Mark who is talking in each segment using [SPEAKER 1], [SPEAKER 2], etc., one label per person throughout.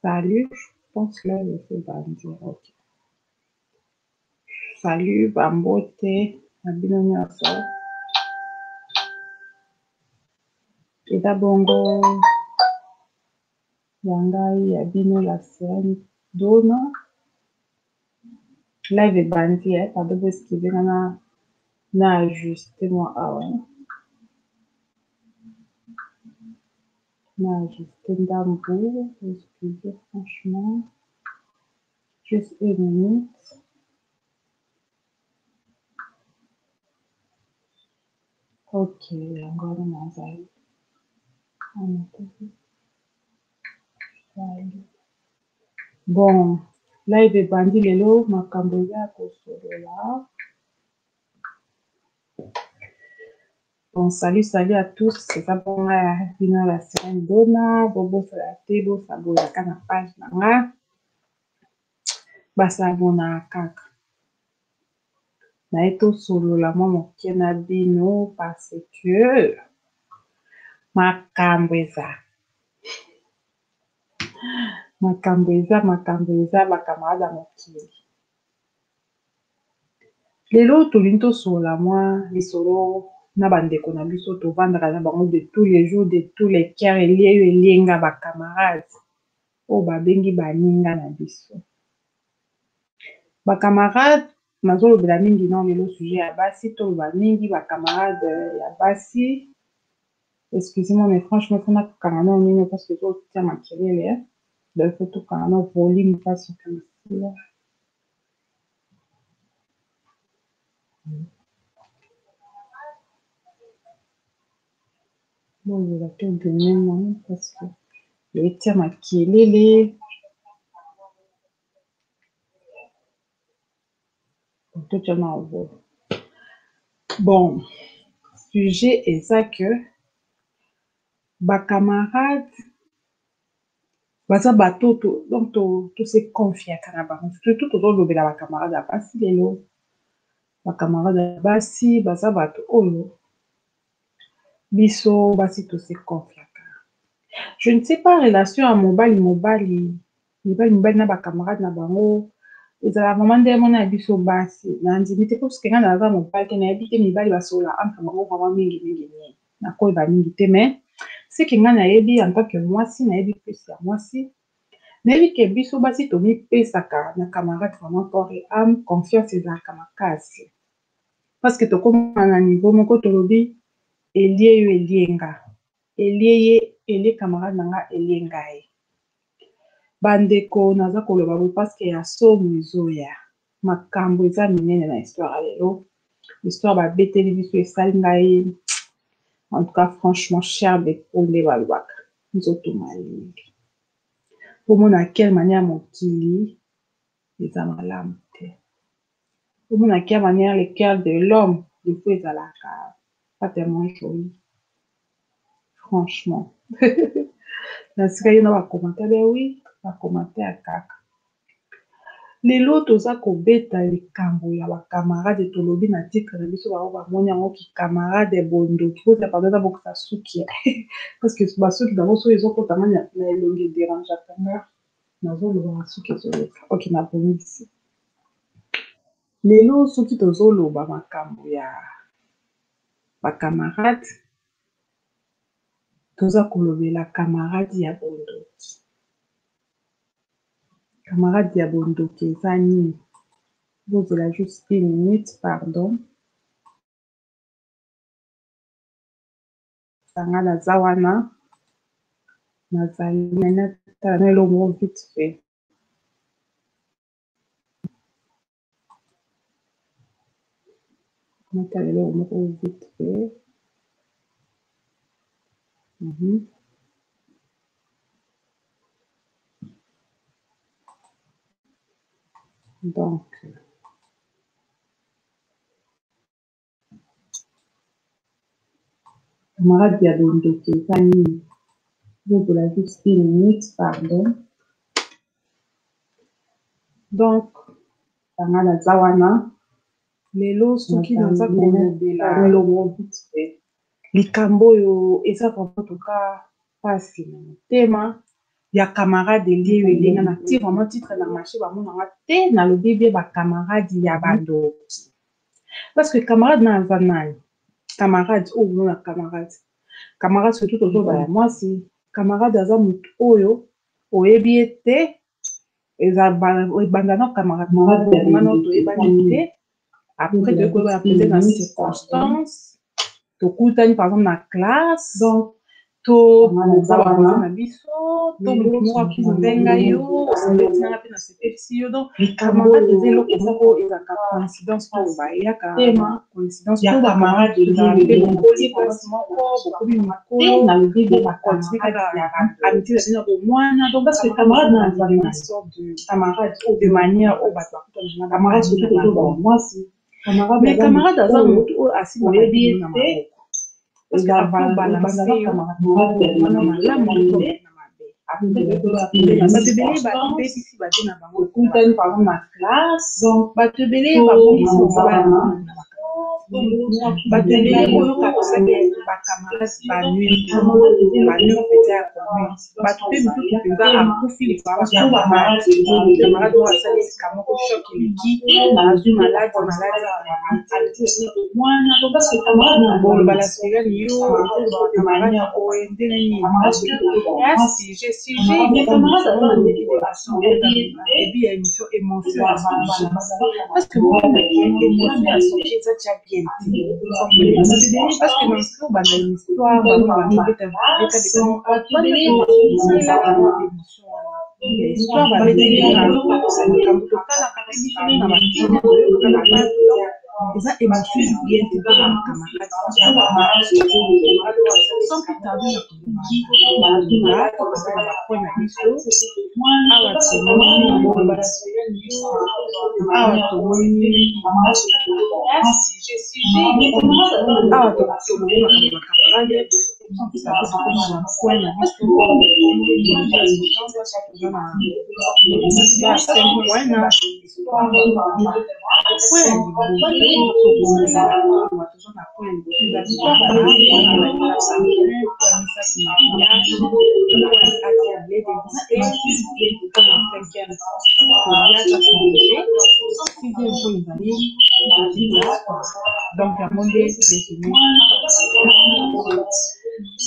[SPEAKER 1] Salut, je pense là je vais bandir. Ok. Salut, bambote, na bino nyonso. Eza bongo ya ngai ya bino la sirène Dona. Live ebandi, eh, pardon, bo excuse nga na ajuste moi awa. Na ajuste ndambu, excusez franchement. Juste une minute. Ok, yango wana nazali. Bon, live ebandi lelo makambo eza ya kosolola. Bon, salut, salut à tous. Eza bongo ya bino la sirène Dona. Bobosana te, bosabonaka na page na nga. Basabonaka kaka. Naye tosolola mwa moke na bino parce que makambo eza. Makambo eza, makambo eza, bacamarade ya mokili. Lelo tolingi tosolola mwa lisolo na bandeko na biso tovandaka na bango de tous les jours, de tous les cœurs, elie yo elienga bacamarade oyo babengi baninga na biso. Bacamarade nazolobela mingi na lelo sujet ya basi, toloba mingi bacamarade ya basi. Excusez-moi, mais franchement, faut nakanga nano nini parce que ezotia makelele. Donc faut tokanga na volume parce que bozela tobimema parce que etia makelele. Totia na volume. Bon, sujet eza que bacamarade baza bato donc tose confiaka na bango, surtout tozolobela bacamarade ya basi lelo. Bacamarade ya basi baza bato oyo biso basi tose confiaka. Je ne sais pas relation ya mobali mobali mibali mibali na bacamarade na bango ezala vraiment nde mona ya biso basi. Na ndimi te parce que nga naza mobali te, nayebi te mibali basolola entre bango vraiment mingi mingi nini, nakoyeba mingi te, mais ce que nga nayebi en tant que mwasi, nayebi plus ya mwasi, nayebi ke biso basi tomipesaka na camarade vraiment corps et âme, confiance ezalaka makasi parce que tokóma na niveau moko tolobi elie yo elie nga, elie ye elie camarade na nga elie ngai. Bandeko, naza koloba boye parce que ya somo ezoya, makambo eza minene na histoire ya lelo. Histoire babeteli biso esali ngai en tout cas franchement chair de poule nde balobaka, nzoto malingi pomona quelle manière mokili eza malamu te, pomona quelle manière le cœur de l'homme des fois ezalaka pas tellement joli franchement. Nasika ye na bacommentaire, ben oui, bacommentaire kaka. Lelo toza kobeta likambo ya bacamarade, tolobi na titre na biso bango bamoni yango kikamarade bondoki. Kozala pardon, eza bokisa suki parce que basuki bango soki ezokota nga na elongi ederangeaka nga, nazoloba basuki ezoleka. Ok, nabongisi. Lelo soki tozoloba makambo ya bacamarade, toza kolobela camarade ya bondoki. Camarade ya bondoki eza nini? Bozela juste une minute, pardon. Nga naza wana, nazali natala na eloko moko vite fait. Natala eloko moko vite fait. Donc, camarade ya bondoki eza nini? Bozela juste une minute, pardon. Donc, nga naza wana lelo soki naza kolobela likambo oyo eza vraiment en tout cas pasi na motema. Ya camarade elie yo elenga na tie vraiment titre na marché, bamonanga te. Nalobi bie bacamarade ya bandoki, parce que camarade na aza nani? Camarade oyo omona, camarade, camarade surtout tozoba ya mwasi, camarade aza motu oyo oyebi ye te. Ebanda na camarade wana, toyebani te. Après toyei koyebana peut-être na circonstance, tokutani par exemple na classe, to boza bavoisin na biso, to motu moko apresente ngai yo, osepelisi nanga mpe nasepelisi yo. Donc camarade eza eloko moko ezalaka coïncidence, to bayaka coïncidence, to bacamarade ezala mpe bokoli place moko, bokomi mikolo, bokontinue kaka amitié na bino ya bomwana. Donc parce que camarade na azali une sorte de camarade de manière oyo bato bakutana
[SPEAKER 2] na mwasi.
[SPEAKER 1] Mais camarade aza motu oyo asimbaka ye na maboko, parce que akobalanse yo wana malamu to na mabe. Bato ebele babebisi bate na bango,
[SPEAKER 2] okutani par exemple na classe.
[SPEAKER 1] Bato ebele babongisi bango na bato ebele. Oyoka kosali bacamarade banuire, banuire mpenza ya commune. Bato mpe mosusu mpenza akufi likolo ya camarade. Camarade moko asali esika moko, choc eleki, azwi maladi, maladi. Bolobala sirene yo camarade oyo ndenge nini ya sujet, sujet début ya émission, émotion ya sujet, parce que émotion ya sujet eza tia bien te, parce que na mosusu banda histoire, bango babeta beta beta émotion wana, histoire babeteli, makambo totalaka mpe biso na bafilm, toyokaka na bato, eza émotion ya bien te mpona camarade. Sans plus tarder, nakoki tokosala bapoint na biso. Awa tomoni, awa tomoni awa tolobeli makambo ya camarade. Sans plus tarder, tokoma na point na biso. Toza na cinq point. Na point ya liboso tokozala, toza na point ya liboso eza point ya misato, mariage, point ya quatrième, les déguster, point ya cinquième, kolia manger, sixième point ezali. Donc yango nde résumé.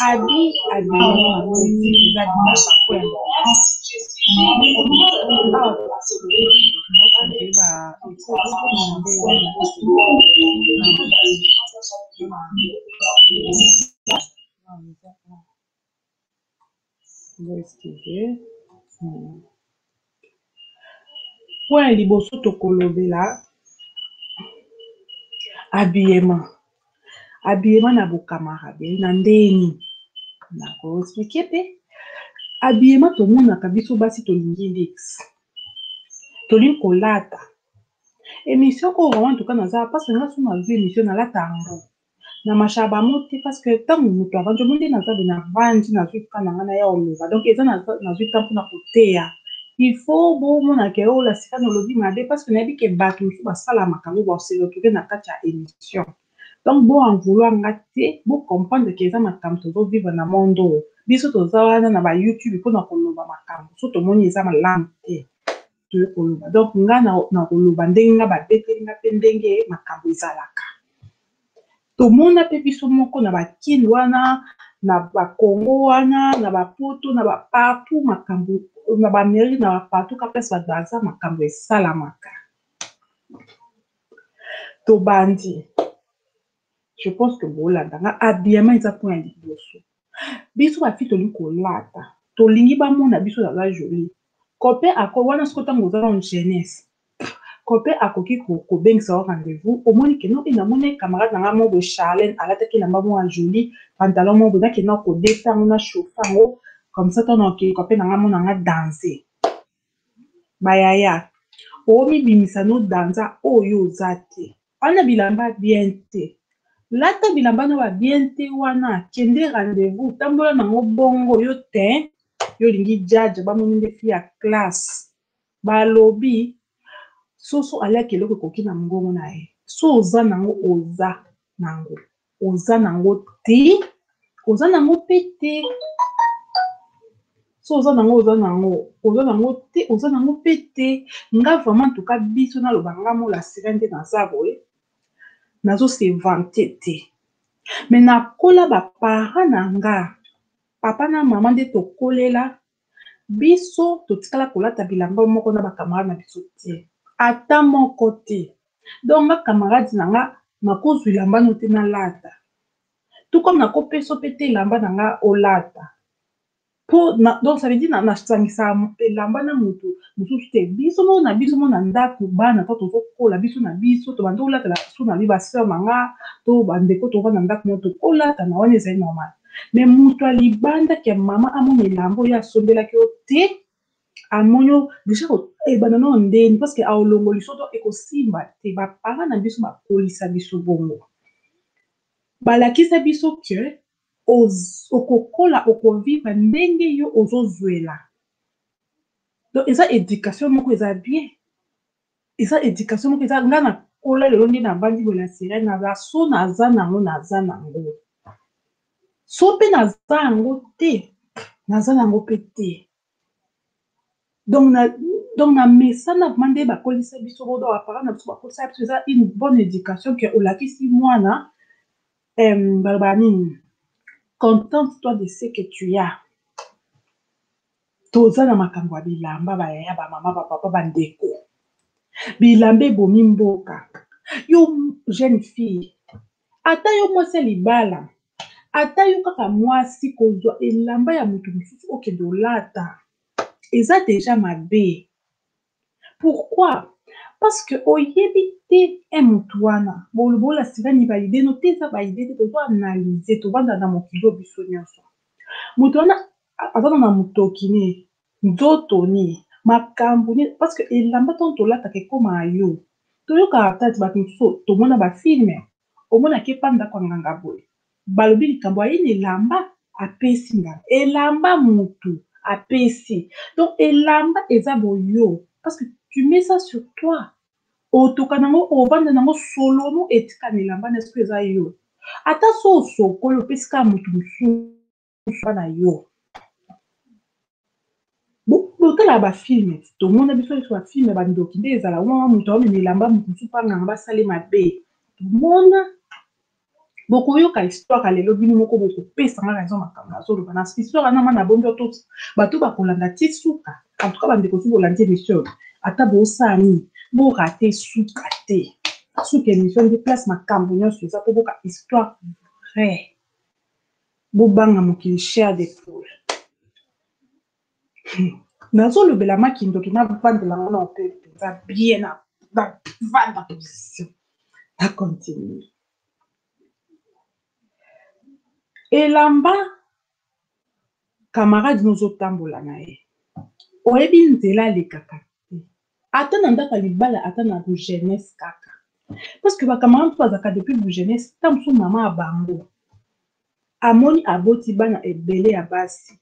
[SPEAKER 1] Abi habillement namoni eza bapoint awa. Excuse, point ya liboso tokolobela habillement. Habillement na bocamarade na ndeni nakoexpliquer mpe habillement. Tomonaka biso basi tolingi luxe, tolingi kolata. Émission oyo vraiment, en tout cas naza parce que nga so nazwi émission, nalata yango na mashaba mo te, parce que ntango moto avandi, omoni nde naza boye, navandi, nazwi temps na ngai naya oloba. Donc eza nazwi temps mpona koteya. Il faut bomona ke oyo lasika nolobi mabe, parce que nayebi ke bato mosusu basala makambo, base retrouve na kati ya émission. Donc bo en vouloir nga te, bocomprendre ke eza makambo tozovivre na monde oyo. Biso toza wana na baYouTube mpona koloba makambo. So tomoni eza malamu te, toye koloba. Donc nga na koloba ndenge nga babeteli nga mpe ndenge makambo ezalaka. Tomona mpe biso moko na bakini wana, na bakongo wana, na bapoto, na bapartout, makambo na baAmérique, na bapartout ka place bato baza, makambo esalamaka. Tobandi, je pense que bolanda nga. Habillement eza point ya liboso. Biso bafille tolingi kolata, tolingi bamona biso naza jolie. Copain ako wana siko, ntango oza na jeunesse, copain akoki kobengisa yo rendez-vous, omoni ke no, namoni camarade na nga moko boye, Charlène, alataki elamba moko ya joli, pantalon moko boye, nakenda kodeta yango, na chauffe yango comme ça, ntango nakei, copain na nga mona nga danse. Bayaya omibimisa no danza oyo oza te wana, bilamba bien te, lata bilamba na ba bien te wana, kende rendez-vous, tambola nango bongo. Yo te, yo olingi jaja, bamoni nde fille ya classe. Balobi soso aliaki eloko ekoki na mongongo na ye. So oza nango, oza nango, oza nango te, oza nango mpe te. So oza nango, oza nango, oza nango te, oza nango mpe te. Nga vraiment, en tout cas biso, naloba nga mola sirene nde naza boye, nazo se vanter te, mais nakola, baparent na nga, papa na mama, nde tokolela biso, totikala kolata bilamba moko na bacamarade na biso te, ata moko te. Donc nga, camarade na nga, nakozwa elamba no te nalata, tout comme nakopesa mpe te elamba na nga olata. Po na, donc ça veut dire nasangisaka elamba na motu mosusu te. Biso moko na biso moko na ndako, bana to tozokola, biso na biso tobanda kolatela so na bi basœur na nga to bandeko tovanda ndako moko, tokolata na wana, ezali normal. Mais moto ya libanda, ke mama amona elamba oyo asombelaki yo te, amoni yo déjà, ebanda nano ndeni, parce que aolongoli so to ekosimba te. Baparent na biso bakolisa biso bongo, balakisa biso ke okokola, okovivre ndenge yo ozozwela. Donc eza éducation moko eza bien, eza éducation moko eza. Nga nakola, lelo nde navandi boye na sirene, naza so naza nango, naza nango, so mpe naza yango te, naza nango mpe te. Donc na mesana vraiment nde bakolisa biso bo. Donc baparent na biso bakolisa biso, eza une bonne éducation ke olakisi mwana, balobaka nini? Contente toi de ce que tu as. Toza na makambo ya bilamba, bayaya, bamama, bapapa, bandeko, bilamba ebomi mboka. Yo jeune fille, ata yo mwasi ya libala, ata yo kaka mwasi, kozwa elamba ya moto mosusu okende olata eza déjà mabe. Pourquoi? Parce que oyebi te e motu wana. Boloba sirani baidée no te, eza baidée te, tozo analyse, tovanda na mokili oyo biso nyonso. Moto wana aza na motoki ne, nzoto ne, makambo ne, parce que elamba ntango tolataka ekómaa yo. Toyokaka tati bato mosusu, tomona bafilm, omonaki epa ndako ya nganga boye, balobi likambo, ayini elamba, apesi nganga elamba, motu apesi. Donc elamba eza boyo, parce que tu mets ça sur toi, otoka nango, ovanda nango, solomo etika na elamba na soki eza yo. Ata so osokoli, opesi kaka motu mosusu na yo. Botala bafilm, tomona biso nyonso bafilm, bandoki nde ezala wana, moto aomema elamba motu mosusu mpa nganga, basali mabe. Tomona, bokoyoka histoire ya lelo, bino moko bokopesanga raison. Makambo nazoloba na histoire wana, ma nabombi to bato bakolanda ti suka. En tout cas, bandeko, soki bolandi émission, ata bosala nini, borate suka te. Suka émission nde place makambo nyonso eza, mpo boka histoire vrai, bobanga mokili chair de poule. Nazolobela makindoki, navandela ngo na mpe mpenza bien, navanda position, na continue. Elamba camarade nozotambola na ye, oyebi nzela alekaka te, ata na ndako ya libala, ata na bojeunesse kaka, parce que bacamarade mosusu bazalaka depuis bojeunesse. Ta mosusu mama ya bango amoni aboti bana ebele ya basi,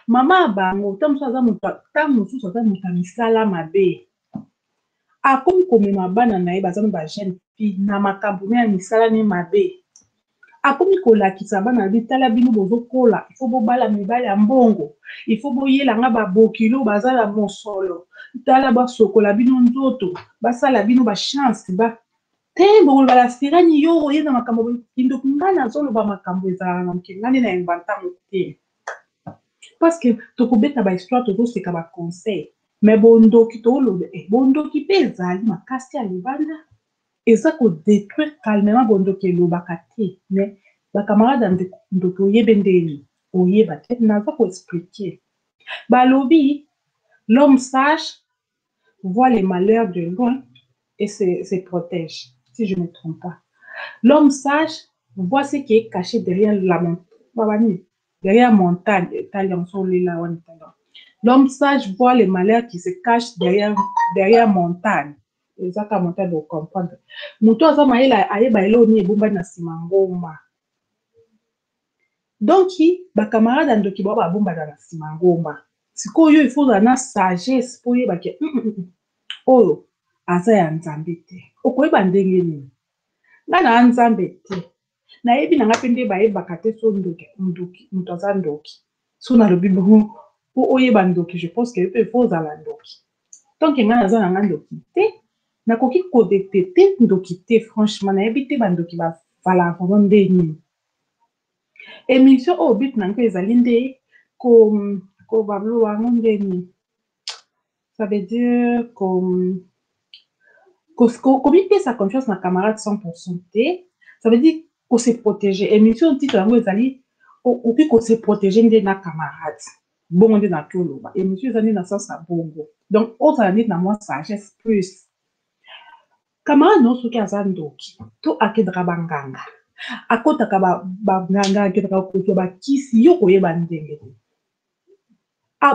[SPEAKER 1] mama ya bango ta mosusu aza moto, ta mosusu aza moto ya misala mabe, akomi komema bana na ye, baza na bajeune fille, na makambo ne ya misala ne mabe. Akomi kolakisa bana bi: "Tala, bino bozokola, ifo bobala mibali ya mbongo, ifo boyelanga babokilo baza na mosolo, tala basokola bino nzoto, basala bino bachance ba te." Bokoloba la sirani, yo oye na makambo kindoki. Ngai nazoloba makambo ezalaka na mokili, ngai nde na inventer te, parce que tokobeta bahistoire, tozoseka, baconseil, mais bondoki toloba, bondoki mpe ezali makasi ya libanda, eza kodétruire calmement. Bondoki elobaka te, mais bacamarade ya ndoki, oyebe ndeni oyeba te. Naza koexpliquer, balobi: "L'homme sage voit les malheurs de loin et se protège." Si je ne me trompe pas, l'homme sage voit ce qui est caché derrière la montagne, derrière montagne. L'homme sage voit les malheurs qui se cachent derrière montagne. Ezaka montagne, bocomprendre. Moto aza mayele ayeba eloko nini ebombani na nsima ngomba. Donc bacamarade ya ndoki bao babombana na nsima ngomba. Sikoyo il faut ozala na sagesse mpo oyebake oyo aza ya Nzambe te. Okoyeba ndenge nini? Ngai na Nzambe te, nayebi na nga mpe nde bayebaka te. So ndoki, ndoki, moto aza ndoki, so nalobi bongo. Mpo oyeba ndoki, je pense que yo mpe faut ozala ndoki. Tant que ngai naza na ngai ndoki te, nakoki kodetecte ndoki te. Franchement, nayebi te bandoki bazala vraiment nde nini. Émission oyo, but na yango ezali nde ko bablo yango nde nini, ça veut dire komipesa confiance na camarade 100% te. Ça veut dire kose protéger. Émission, titre yango ezali okoki kose protéger nde na camarade. Bongo nde naki oloba, émission eza nde na sens ya bongo. Donc ozala nde na mwa sagesse plus. Camarade no, soki aza ndoki to akendaka banganga, akɔtaka banganga, akendaka kozwa bakisi, yo koyeba ndenge te.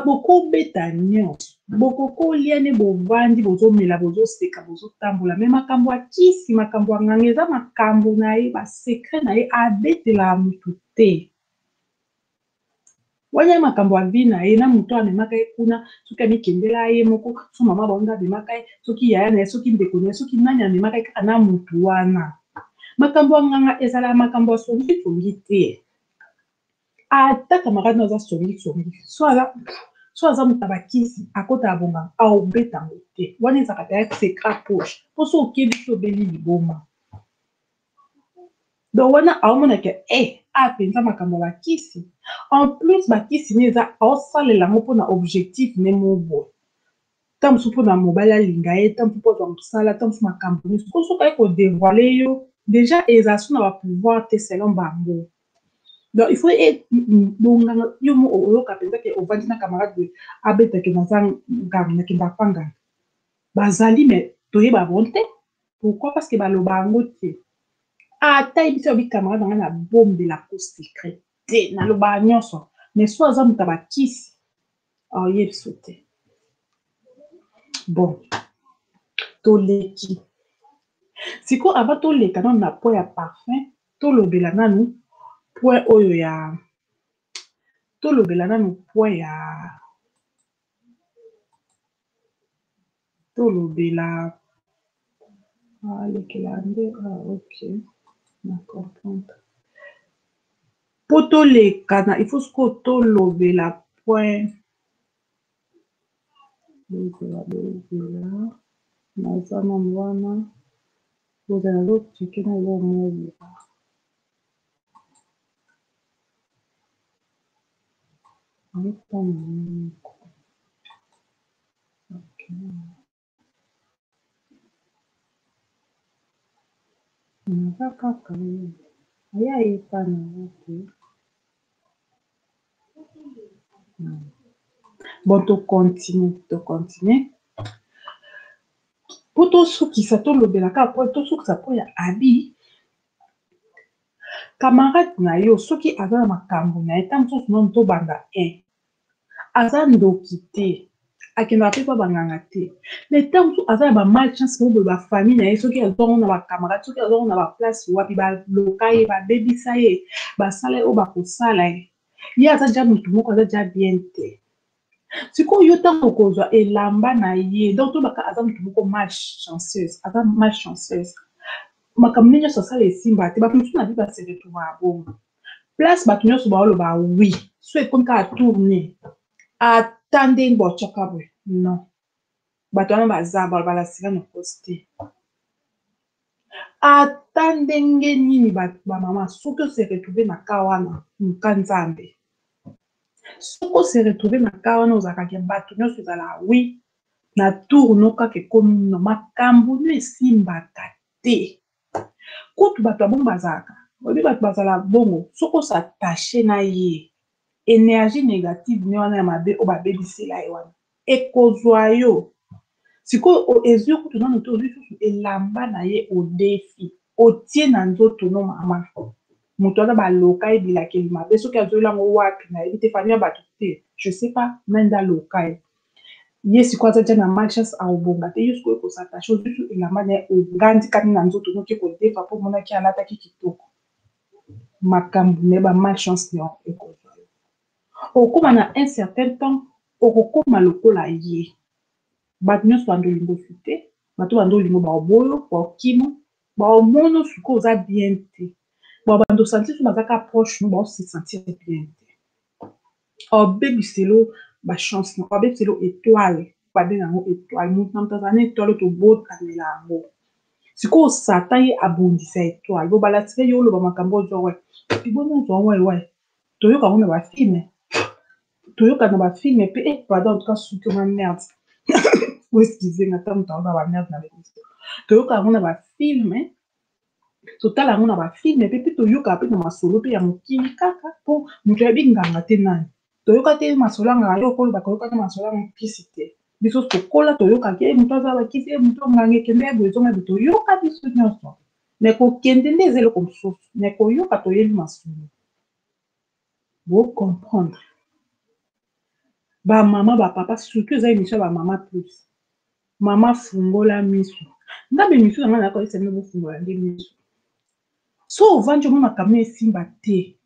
[SPEAKER 1] Bokobeta nyonso, bokokolia nde, bovandi, bozomela, bozoseka, bozotambola, mais makambo ya kisi, makambo ya nganga, eza makambo na ye, basecret na ye, abetelaka motu te. Wana makambo ya vie na ye na moto amemaka ye kuna. Soki amikendela ye moko, so mama bango nde amemaka ye, soki yaya na ye, soki ndeko na ye, soki nani amemaka ye, kaka na motu wana. Makambo ya nganga ezalaka makambo ya songisongi te. Ata camarade no aza songisongi, so aza moto ya bakisi, akotaka bonganga, aobeta yango te. Wana ezalaka mpenza secret poche, mpo so okebi so obeli liboma. Donc wana aomonaka e a mpenza makambo ya bakisi. En plus, bakisi ne eza aosalela yango mpona objectif ne mo boye, ntango mosusu mpona mobali alinga ye, ntango mosusu mpo azwa mosala, ntango mosusu makambo nyonso. Ko soki aye kodévoile yo, déjà ezala so na bapouvoir te selon bango. Donc il faut bonganga. Yo mo oyoka mpenza ke ovandi na camarade boye, abetake naza nganga, nakendaka pa nganga. Bazali, mais toyeba bon te. Pourquoi? Parce que baloba yango te. Ata yebi so, abi camarade na ngai nabombelako secret te, nalobaka nyonso, mais so aza moto ya bakisi, aoyebi so te. Bon, toleki sikoyo. Avant toleka nanu na point ya parfum, tolobela nanu point oyo ya, tolobela nanu point ya, tolobela alekela nde. Ah, ok, na comprendre. Mpo toleka na, il faut sikoyo tolobela point. Bozela, bozela, naza nanu wana. Bozela, nazochecker na eloko moko. Moko. Ok, naza kaka aya epa na te. Bon, tocontinue, tocontinue mpo tosukisa. Tolobela kaka po tosukisa mpo ya abi camarade na yo. Soki aza na makambo na ye, ntango mosusu nanu tobanda 1, aza ndoki te, akendaka mpe mpa banganga te, mais ntango mosusu aza na bamalchance moko boye, bafamille na ye, soki azwango na bacamarade, soki azwango na baplace wapi, baloka ye, babebisa ye, basala ye oyo bakosala ye. Ye aza déjà motu moko, aza déjà bien te. Sikoyo yo, ntango okozwa elamba na ye, donc tobaka aza motu moko malchanceuse, aza malchanceuse, makambo nde nyonso asala esimba te. Bato mosusu na vie base retrouva bongo. Place bato nyonso baoloba oui, so ekomi kaka tourne, ata ndenge botyaka boye, non, bato wana baza balobala sika na kosi te. Ata ndenge nini, bamama, soki ose retrouve na ka wana, luka Nzambe. Soki ose retrouve na ka wana, ozalaka ke bato nyonso ezalaka oui, na tour no kaka ekomi no, makambo no esimbaka te. Kutu bato ya bongo bazalaka, oyebi, bato bazala bongo, soki os'attache na ye, énergie négative ne wana ya mabe oyo babebisela ye wana ekozwa yo. Sikoyo ezwi kutu nano te, ozwi susu elamba na ye, odefi, otie na nzoto no. Mama, moto wana baloka ye bilakeli mabe, soki azweli yango wapi nayebi te, famille ya bato te, je sais pas nani nde aloka ye. Ye sikoyo aza déjà na malchance, akobonga te. Yo sikoyo ekos'attache, ozwi su elamba na ye, ogandikani na nzoto, noki kodefa mpo omonaki alataki kitoko. Makambo na ye, bamalchance na yo ekozwa yo, okóma na un certain temps, okokóma lokola ye. Bato nyonso bando olingo osu te, bato bando olingo baoboyo, baokima, baomona sikoyo oza bien te, babando sentir so bazaka proche no, baose sentir bien te, obebiselo. Ba chance na babebisela yo etoile, babenga yango etoile. Moto na moto azala na etoile oyo tobotamela yango. Sikoyo Satan ye abundisa etoile. Bo balatisa yo oloba makambo oyo ozwa wapi? Ebongo ozwa wapi wapi? Toyoka yango na ba film. Toyoka na ba film pe eh pardon en tout cas suki ma merde. Bo excuse nga ata moto aoba ba merde na ba. Toyoka yango na ba film. Totala yango na ba film pe pe toyoka pe na masolo pe ya mokili kaka po moto ayebi nganga te nani. Toyoka te masolo ya nganga yo okoloba koyoka te masolo ya nkisi te. Biso tokola toyokaki ye moto aza bakisi ye moto nganga ekende boye ezonga boye toyoka biso nyonso. Mais kokende nde eza eloko mosusu. Mais koyoka toyebi masolo. Bo comprendre. Ba mama ba papa surtout eza émission ya ba mama plus. Mama fungola miso. Nga ba émission na nga nakoyebisa bino bofungola nde miso. So ovandi omoni makambo esimba te.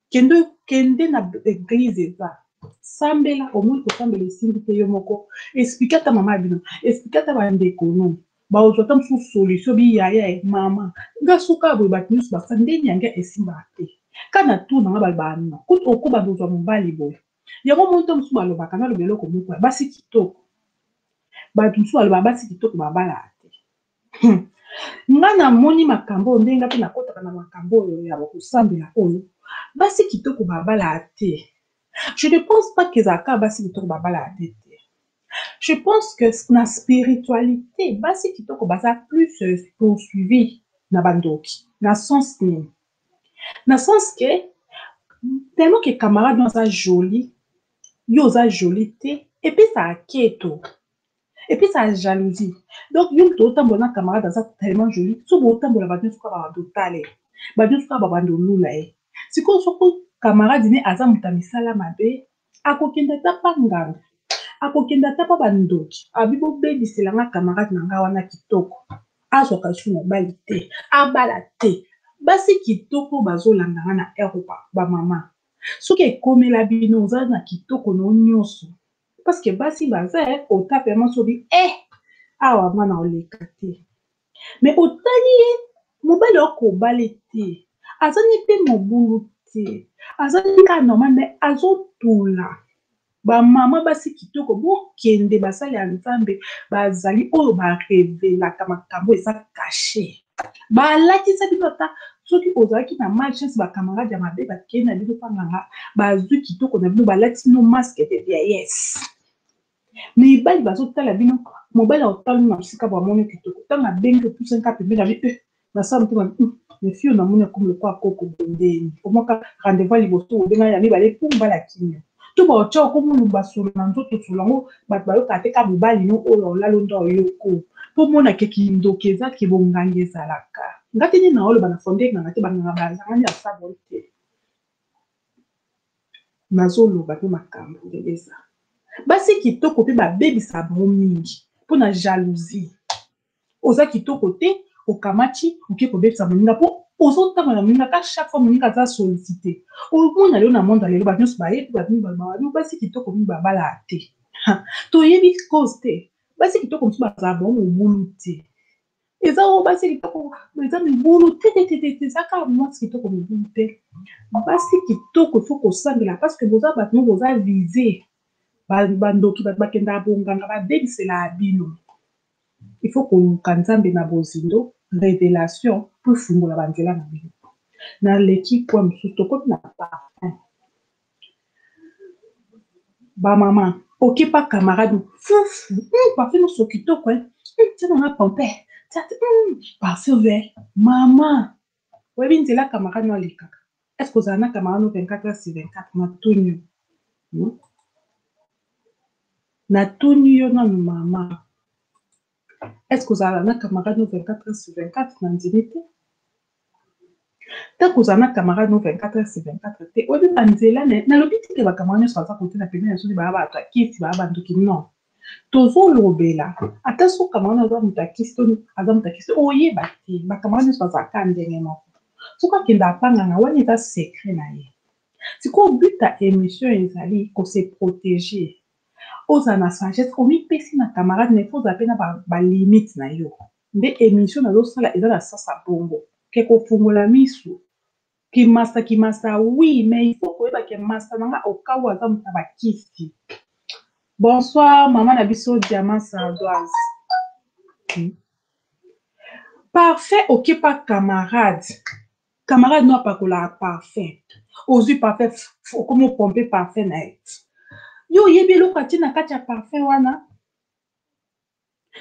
[SPEAKER 1] Kende kende na église eza. Sambela omoni kosambela esimbi te yo moko. Explique ata mama ya bino. Explique ata bandeko no. Bazwa ata mosusu solution biyaya ye mama. Nga suka boye bato nyonso basa ndeni yange esimbaka te. Ka na tour na nga balobaka nino. Kutu okoba kozwa mobali boye. Yango moni to mosusu balobaka naloba eloko moko ya basi kitoko. Bato mosusu balobaka basi kitoko babalaka te. Nga namoni makambo oyo ndenge nga mpe nakotaka na makambo oyo ya kosambela oyo. Basi kitoko babalaka te. Je ne pense pas que ezalaka basi kitoko babalaka te te. Je pense que na spiritualité basi kitoko baza plus poursuivi na bandoki. Na sens nini? Na sens que tellement que camarade no aza joli, yo oza joli te, epesaka keto. Epesaka jalousie. Donc yo moto otambola na camarade aza tellement joli, so botambola bato nyonso kaka babanda otala ye. Bato nyonso kaka babanda olula ye. Sikoyo soko camarade ne aza moto ya misala mabe, akokende ata pa nganga, akokende ata pa bandoki, abi bobebisela nga camarade na nga wana kitoko. Azwaka lisusu mobali te, abala te. Basi kitoko bazolanda nga na Europa, ba mama. Soki ekomela bino oza na kitoko no nyonso. Parce que basi baza otape mwasi obi eh awa mwana oleka te. Mais otali ye mobali akobala te. Aza ni pe mobulu te. Aza ni kaka normal mais azotula. Ba mama basi kitoko bokende basali ya Nzambe bazali oyo barevelaka makambo eza caché. Balakisa bino ata soki ozalaki na malchance ba camarade ya mabe bakei na bino pa nganga bazwi kitoko na bino balatisi bino masque de vieillesse. Mibali bazotala bino, mobali akotala bino na mosika bo amoni kitoko. Ntango abengi opusani kaka pembeni abi eh nasala motema mais fille namoni akomi lokola koko bondeni. Omwaka rendez-vous ya liboso obenga ya mibale mpo mobali akimi. To baotya okomulumba solo na nzoto solo yango bato bayokaka te kaka mobali no oyo olala nde oyoko. Mpo mona ke kindoki eza ke bonganga ezalaka. Nga te nde naoloba na fonde nganga te banganga bazanga nde asabon te. Nazoloba mpe makambo ndenge eza. Basi kitoko mpe babebisa bango mingi mpo na jalousie. Oza kitoko te, okamati oke kobebisa moninga mpo ozotambola na moninga ka chaque fois moninga aza sollicité. Omona lelo na monde ya lelo bato nyonso bayebi bato mingi balobaka basi kitoko mingi babalaka te. Toyebi cause te. Basi kitoko mosusu bazala bango mobulu te. Eza oyo basi kitoko eza mibulu te te te te, eza kaka mwasi kitoko mobulu te. Basi kitoko il faut kosambela parce que boza bato moko boza visé. Bandoki bato bakendaka bonganga babebiselaka bino. Il faut koluka Nzambe na bozindo, révélation po efungola banzela na bino. Naleki point mosusu tokomi na parfum. Ba mama oke pa camarade fufu parfum nyonso kitoko tia nanga pompe tia parfum vert mama oyebi nzela camarade no alekaka. Est-ce que ozala na camarade no 24 heures sur 24? Natuni yo, natuni yo nanu mama, est-ce que ozala na camarade no 24 heures sur 24? Nandimi te. Ntango ozala na camarade no 24 heures sur 24 te, oyebi banzela. Nalobi te ke bacamarade nyonso baza kote na pembeni na soki baya bato ya kisi baya bandoki, non. Tozolobela ata soki camarade aza moto ya kisi to aza moto ya kisi, oyeba te. Bacamarade nyonso bazalaka ndenge moko. Soki akende apanganga wana eza secret na ye. Sikoyo but ya émission ezali kose protéger. Ozala na sagesse, omipesi na camarade mais faut ozala mpe na balimite na yo. Nde émission nazosala eza na sasa bongo ke kofungola misu. Kimasa kimasa oui, mais il faut koyeba ke masa na nga okawu aza moto ya bakisi. Bonsoir mama na biso Diamant Sardoise. Parfum okepa camarade. Camarade no apakolaka parfum. Ozwi parfum okomi opompe parfum na ye. Yo oyebi eloko atie na kati ya parfum wana?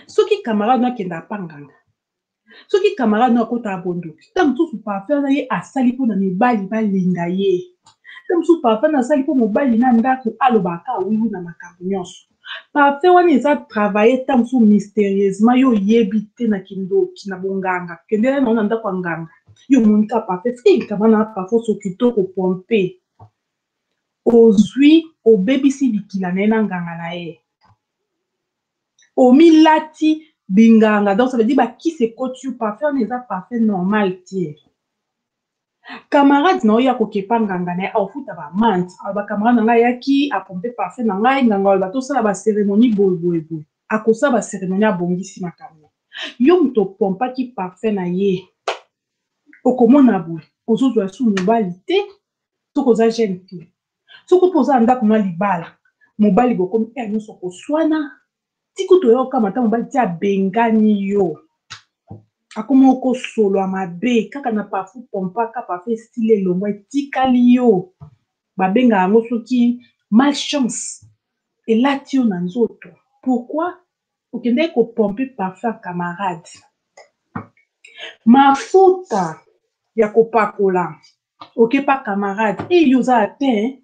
[SPEAKER 1] Soki camarade no akenda apa nganga. Soki camarade no akota bondoki, ntango mosusu parfum wana ye asali mpo na mibali balinga ye. Ntango mosusu parfum wana asali mpo mobali na ndako alobaka wiwi na makambo nyonso. Parfum wana eza travaille ntango mosusu mysterieusement, yo oyebi te na kindoki na bonganga. Kendela na yo na ndako ya nganga, yo omoni kaka parfum, eh, kama na parfum so kitoko pompe. Ozwi obebisi bikila na ye na nganga na ye. Omilati binganga, donc ça veut dire bakisi ekoti yo, parfum wana eza parfum normal te. Camarade na oyo akokepa nganga na ye akofuta ba mante, aloba camarade na ngai ayaki apompe parfum na ngai, nganga aloba tosala ba cérémonie boye boye boye, akosala ba cérémonie abongisi makambo. Yo moto opompaki parfum na ye, okomona boye ozozwa su mobali te soki oza jeune fille, soki mpe oza na ndako na libala, mobali bokomi heure nyonso koswana, ti kutu oya okamata mobali ti abengani yo, akoma okosolwa mabe kaka na parfum pompaka parfum esili elongwa etikali yo, babengaka yango soki malchance elati yo na nzoto. Pourquoi okendaki kopompe parfum ya camarade? Mafuta ya kopakola okepa camarade, e yo oza atteint,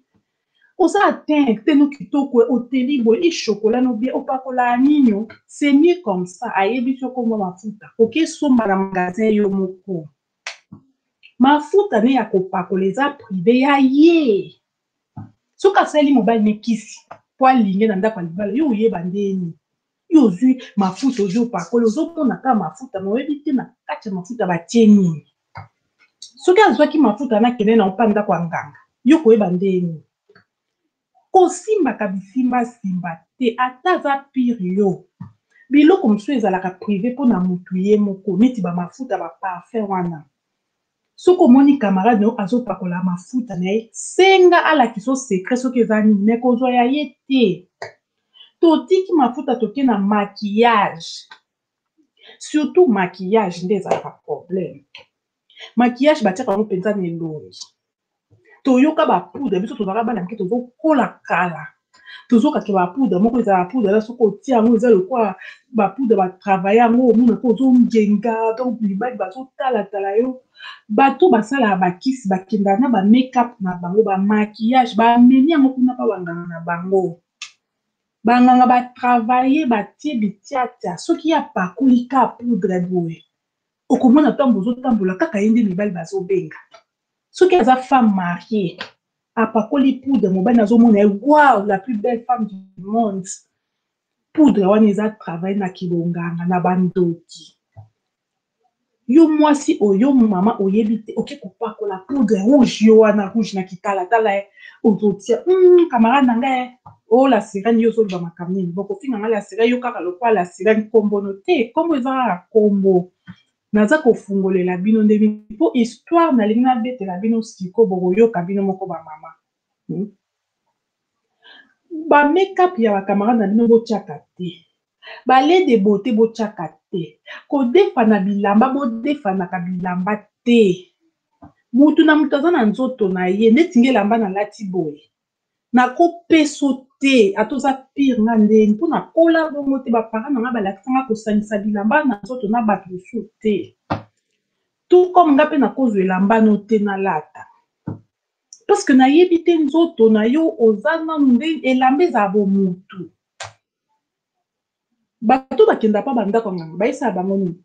[SPEAKER 1] oza atteint te no kitoko oteli boye e chocolat no bien opakola nini, c'est mieux comme ça. Ayebi so kombo mafuta okesomba na magasin yo moko, mafuta ne ya kopakola eza privé ya ye. Soki asali mobali ne kisi po alinge na ndako ya libala, yo oyeba ndeni yo ozwi mafuta ozwi opakola, ozomona kaka mafuta ma oyebi te na kati ya mafuta batie nini. Soki azwaki mafuta na kende na opa ndako ya nganga, yo koyeba ndeni. Kosimbaka bisimbasimba te, ata aza pire yo. Biloko mosusu ezalaka privé mpona motu ye moko, neti ba mafuta ba parfum wana. Soki omoni camarade na yo azopakola mafuta na ye, senga alakisa yo secret soki eza nini, me kozwa ya ye te. Totiki mafuta toke na maquillage. Surtout maquillage nde ezalaka problème. Maquillage batiaka yango mpenza na elongi. Toyoka ba poudre, biso tozalaka bana mike tozokola kala. Tozokaka ba poudre moko ezala poudre na soki otia yango eza lokola ba poudre ba travailler yango, omona mpe ozongenga, donc mibali bazotalatala yo. Bato basalaka bakisi bakendaka na ba make-up na bango, ba maquillage, bamemi yango kuna pa banganga na bango. Banganga ba travailler batie bitiatia, soki ye apakoli ka poudre boye, okomona ntango ozotambola kaka ye nde mibali bazobenga. Soki aza femme mariée, apakoli poudre, mobali azomona ye wow, la plus belle femme du monde. Poudre wana eza travail na kibonganga na bandoki. Yo mwasi oyo mama oyebi te, oke kopakola poudre rouge, yo wana rouge na kitalatala ye ozotia camarade na ngai o la sirène, yo ozoloba makambo nini? Bokofinga ngai la sirène, yo kaka lokola la sirène, kombo no te, kombo eza kaka kombo. Naza kofungolela bino nde mpo histoire nalingi nabetela bino siko, bokoyoka bino moko ba mama. Ba make-up ya ba camarade na bino botiaka te, ba lait de beauté botiaka te, kodefana bilamba bodefanaka bilamba te. Mutu na mutu aza na nzoto na ye, neti nge elamba nalati boye nakopeso te, ata oza pire nga ndeni mpo nakola bongo te. Ba parents na nga balakisa nga kosangisa bilamba na nzoto na bato mosusu te, tout comme nga mpe nakozwa elamba no te nalata, parce que nayebi te nzoto na yo oza nanu nde elamba ezala bomutu. Bato bakenda pa bandako ya nganga bayesaka bango nini?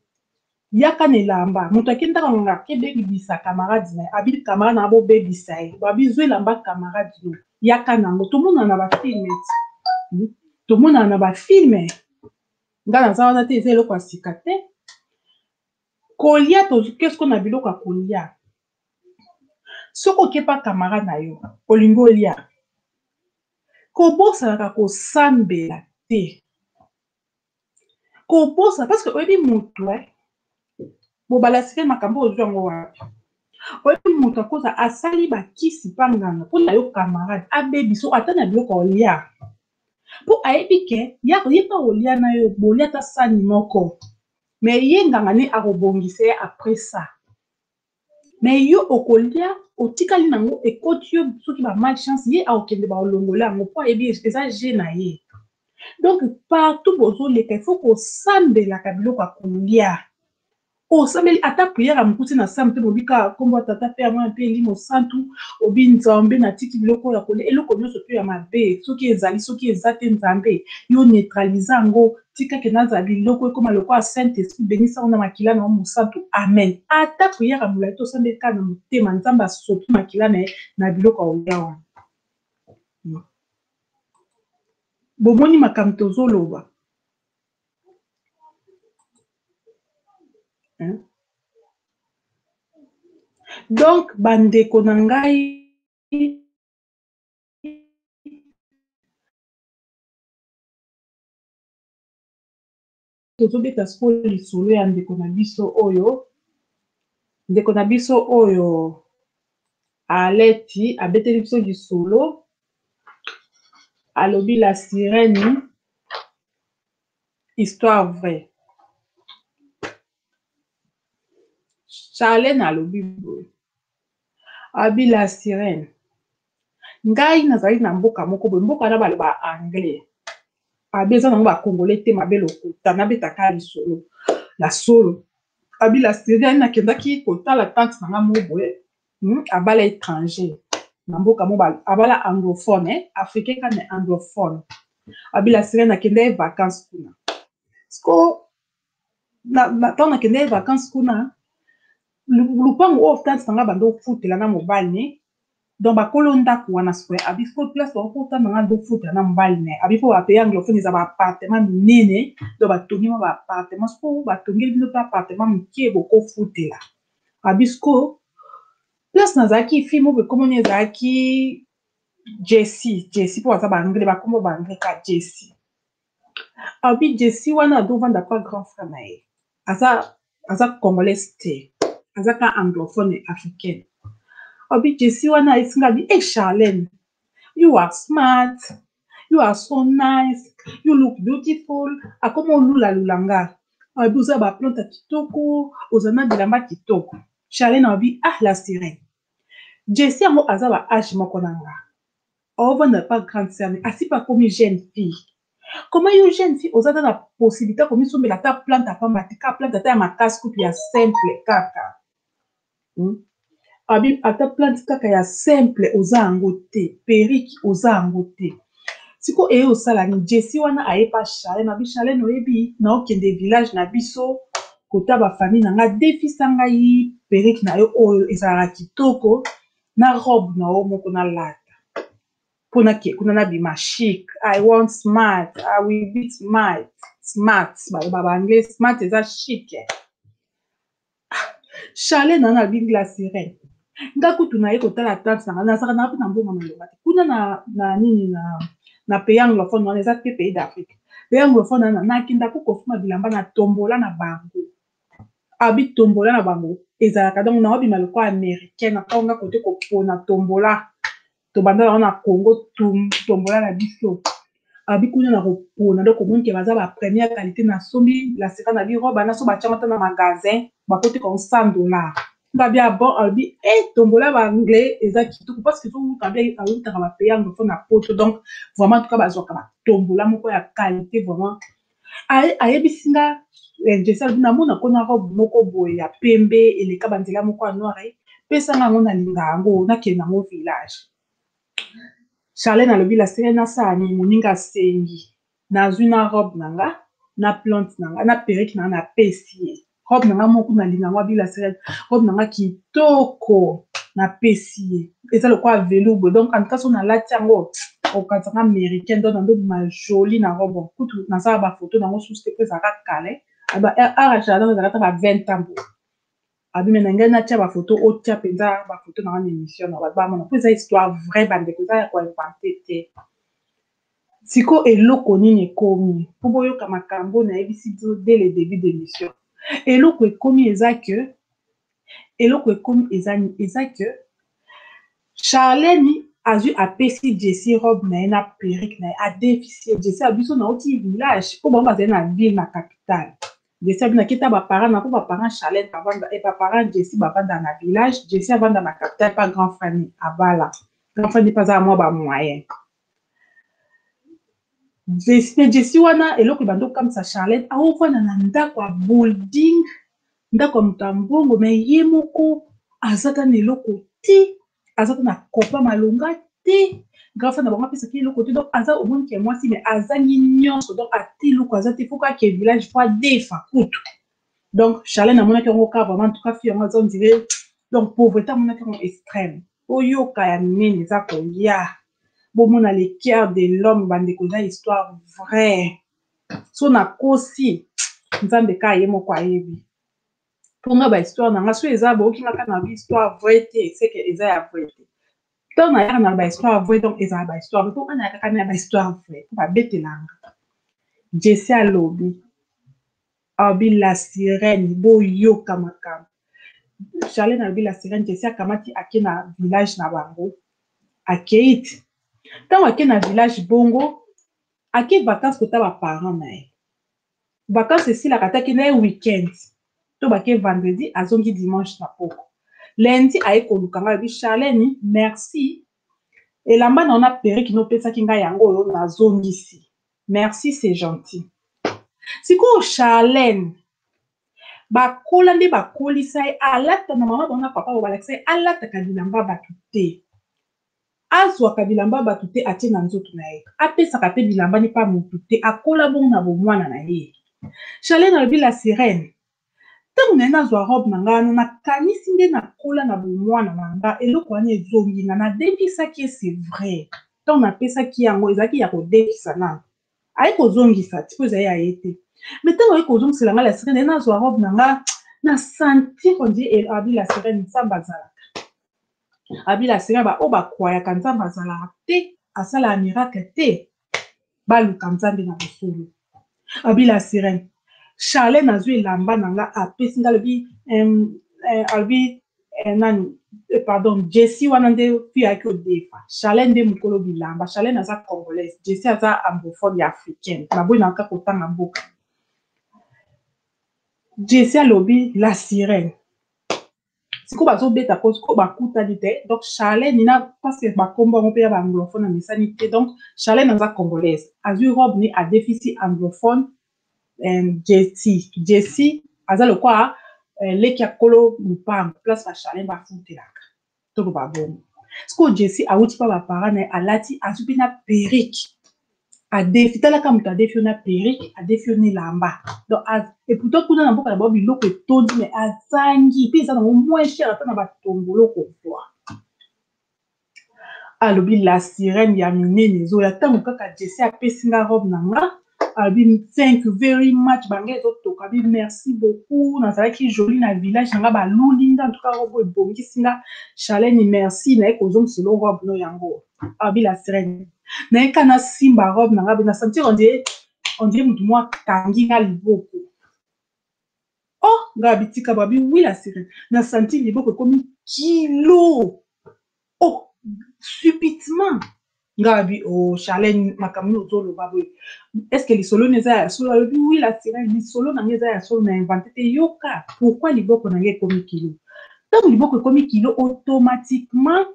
[SPEAKER 1] Yaka na elamba. Moto akendaka nganga akebebisa camarade na ye, abi camarade na bobebisa ye, babizwa elamba camarade no yaka nango. Tomonana na ba film, tomonana na ba film. Nga naza wana te, eza eloko ya sika te. Kolia tokesko na biloko ya kolia. Soki okepa camarade na yo olingi olia, kobosanaka kosambela te, kobosa parce que oyebi motu bobala sika makambo ozwi yango wapi. Oyebi moto akoza asali bakisi mpa nganga mpona yo camarade abebiso ata na biloko olia. Mpo ayebi ke ye mpe akolia na yo, bolia ata sani moko, mais ye nganga ne akobongisa ye après ça. Mais yo okolia, otikali nango, ekoti yo soki ba malchance, ye akokende bakolongola yango mpo ayebi eza jeu na ye. Donc partout bozoleka, il faut kosambelaka biloko ya kolia. Osambeli ata prière ya mokuse na sambo te, bobi kaka nkombo ya Tata mpe ya Mwana mpe Elimo Santu, obi Nzambe natiki biloko oyo ya kolia, eloko nyonso mpe ya mabe soki ezali, soki eza te, Nzambe yo neutralise yango, tika ke nazala biloko ekoma lokola Saint Esprit, benisa yango na makila na yo mosantu, amen. Ata prière ya molai te, osambeli kaka na motema, Nzambe asopi makila na ye na biloko ya kolia wana. Bomoni makambo tozoloba? Hein? Donc bandeko na ngai, tozobeta sikoyo lisolo ya ndeko na biso oyo, ndeko na biso oyo Aleti abeteli biso lisolo, alobi la sirène, histoire vraie. Charlène alobi boye, abi la sirène, ngai nazali na mboka moko boye, mboka wana baloba anglais, abi eza nango ba congolais te, mabe lokuta, nabetaka lisolo la solo. Abi la sirène, nakendaki kotala tante na nga moko boye, abala étranger na mboka mo, abala anglophone, eh? Africain kaka mais anglophone. Abi la sirène, nakendaki vacances kuna. Siko ntango nakendaki vacances kuna, lupango oyo tante na nga banda ofutela na mobali ne, donc bakolo ndako wana sikoyo, abi fo place bakota na nga ndo ofutela na mobali ne, abi mpo bapays anglophone eza baappartement minene, donc batongi mwa baappartement, sikoyo batongeli bino mpe appartement moke bokofutela. Abi sikoyo place nazalaki, fille moko ekomoni ezalaki Jessie, Jessie mpo baza baanglais, bakombo baanglais ka Jessie. Abi Jessie wana azovanda pa grand frère na ye, aza congolaise te, aza ka anglophone africaine. Abi Jessie wana ayesinga, abi e Charlène, you are smart, you are so nice, you look beautiful. Akoma olulalula nga, abi oza baplante ya kitoko, oza na bilamba kitoko. Charlène abi ah la sirène, Jessie yango aza ba age moko na nga, aovanda pa grande sœur, asi pa komi jeune fille. Comment yo jeune fille oza ata na possibilité ya komisombela ata plante apamba te, ka plante ata ya makasi kutu ya simple kaka, Abi ata plante kaka ya simple oza yango te, perruque oza yango te. Siko eye osala nini? Jessie wana aye pa Charlène, abi Charlène, oyebi naokende village na biso kota bafamille na nga, defisa ngai perruque na yo oyo ezalaka kitoko na robe na yo moko nalata mpona ke kuna nabima chic. I want smart, I will be smart. Smart baloba baanglais, smart eza chic. Charlène wana abingi la sirène, nga kutu naye kotala tante na nga, nazalaka na mpe na mbongo maloba te kuna na nini na pays anglophone wana, eza te pays d'Afrique, pays anglophone wana nakenda ko kosomba bilamba na tombola na bango. Abi tombola na bango ezalaka, donc naobima lokola américaine, nakonga kote kopona tombola, tobanda yango na Congo, tombola na biso. Abi kuna na kopona, donc omoni ke baza ba première qualité. Nasombi la sirène, abi robe naso batiango ata na magasin bakoteka ngo 100 $. Ngabi ah bon, alobi e tombola baanglais eza kitoko parce que ezowuta, abi awutaka bapays anglophone na poto, donc vraiment en tout cas bazwaka batombola moko ya qualité vraiment. Ayebisi nga Jesi, alobi namona kona robe moko boye ya pembe eleka banzela moko ya noire, pesanga yango, nalinga yango, nakende yango village. Charlène alobi la sirène, nasala nini? Moninga asengi, nazwi na robe na nga na plante na nga na perruque na nga, napesi ye robe na nga moko nalinga yango. Abi la sirène, robe na nga kitoko, napesi ye, eza lokola velours boye, donc en tout cas so nalati yango okanisanga américain, donc nandobima joli na robe. Kutu nasala bafoto nango susu te mpo ezalaka kale, art jardin ezalaka ta ba 20 ans boye. Abi me na ngai natia bafoto, otia mpenza bafoto na nga na émission na bato bamona mpo eza histoire vraie, bandeko, eza ya koinventer te. Siko eloko nini ekomi mpo boyoka makambo nayebisi bino dès le début d'émission? Eloko ekomi eza ke, eloko ekomi eza ke Charlene Azwi apesi Jessie robe na ye na perruque na ye, adefisi ye. Jessie alobi so nauti village mpo bango bazali na ville na capitale. Jessie alobi nakita ba parents na mpo ba parents Charlène bavanda et ba parents Jessie bavanda na village, Jessie avanda na capitale pa grand frère ni abala. Grand frère ni mpe aza na mwa ba moyen. Jessie, Jessie wana eloko ebandi okamwisa Charlène, aovanda na ndako ya building, ndako ya moto ya mbongo, mais ye moko aza ata na eloko te, aza ata na copain malonga te. Grand frère na bango apesaki eloko te, donc aza omoni ke mwasi mais azangi nyonso, donc ata eloko aza te, faut kaka village faut adefa kutu. Donc Charlène amonaki yango kaka vraiment, en tout cas fille yango aza on dirait donc pauvreté amonaki yango extrême. Oyoka ya minene eza koya, bomona le cœur de l'homme bandeko, eza histoire vraie. So nakosi Nzambe kaka ye moko ayebi. Mpo nga ba histoire na nga so eza boyoki nga kaka na ba histoire vraie te, c'est que eza ya vrai te. Ntango nayaka na ba histoire vraie, donc ezala ba histoire vraie, mpo nga nayaka kaka na ba histoire vraie mpo babetelanga. Jessie alobi, alobi la sirène, boyoka makambo. Charlène alobi la sirène, Jessie akamati ake na village na bango, akei ti ntango ake na village bongo, ake vacances kota ba parents na ye. Vacances esilaka te, ake na ye weekend to bake vendredi, azongi dimanche na poko. Lundi aye koluka ngai, alobi Charlène merci, elamba na yo na perruque nopesaki ngai yango oyo nazongisi, merci c'est gentil. Sikoyo Charlène bakola nde bakolisa ye, alata na mama bango na papa bango balakisa ye alataka bilamba bato te, azwaka bilamba bato te atie na nzoto na ye, apesaka mpe bilamba ni pa motu te, akola bongo na bomwana na ye. Charlène alobi la sirène, ntango na ye nazwa robe na ngai wana, nakanisi nde nakola na bomwana na nga, eloko wana ezongi nga, nadefisaki ye. C'est vrai, ntango napesaki yango ezalaki ya kodefisa nano, aye kozongisa ti mpo ezali ya ye te. Mais ntango aye kozongisela ngai la sirène, ye nazwa robe na nga, na sentir on dirait abi la sirène Nzambe azalaka. Abi la sirène, baoyo bakwayaka Nzambe azalaka te, asalaka miracle te, baluka Nzambe na bosolo. Abi la sirène, Charlène azwi elamba na nga apesi nga, alobi alobi nani, pardon, Jessie wana nde fille ayaki odefa. Charlène nde mokolo bilamba. Charlène aza congolaise, Jessie aza anglophone ya africaine, naboyi na kaka kotanga mboka. Jessie alobi la sirène, sikoyo bazobeta ko sikoyo bakutani te. Donc Charlène na parce que bakombo yango mpe ya baanglophone amesani te. Donc Charlène aza congolaise, azwi robe ni adefisi anglophone Jessie. Jessie aza lokwa leki ya kolo lupango place ba Charlène bafutelaka, toloba bongo. Sikoyo Jessie awuti mpa baparent na ye, alati, azwi mpe na perruque, adefi. Talaka moto adefi yo na perruque, adefi yo na elamba. Donc et pourtant kuna na mboka na bango biloko etondi, mais azangi mpe eza nango moins cher ata na batongolo kozwa. Alobi la sirène ya minene ezoya. Ntango kaka Jessie apesi nga robe na nga, alobi thank you very much, bange ezotoka, abi merci beaucoup, nazalaki jolie na village na nga, baluli nga, en tout cas robe ebongisi nga. Charlène merci, naye kozongisela robe no yango. Abi la sirène, naye ka nasimba robe na nga, na sentir on dirait motu moko akangi nga liboko. Oh nga bitika babi oui la sirène, na sentir liboko ekomi kilo. Oh subitement nga abi oh Charlène, makambo nini ozoloba boye? Est ce que lisolo ni eza ya solo? Alobi oui la sirène, lisolo na nga eza ya solo, na invente te. Yoka pourquoi liboko na nga ekomi kilo. Ntango liboko ekomi kilo, automatiquement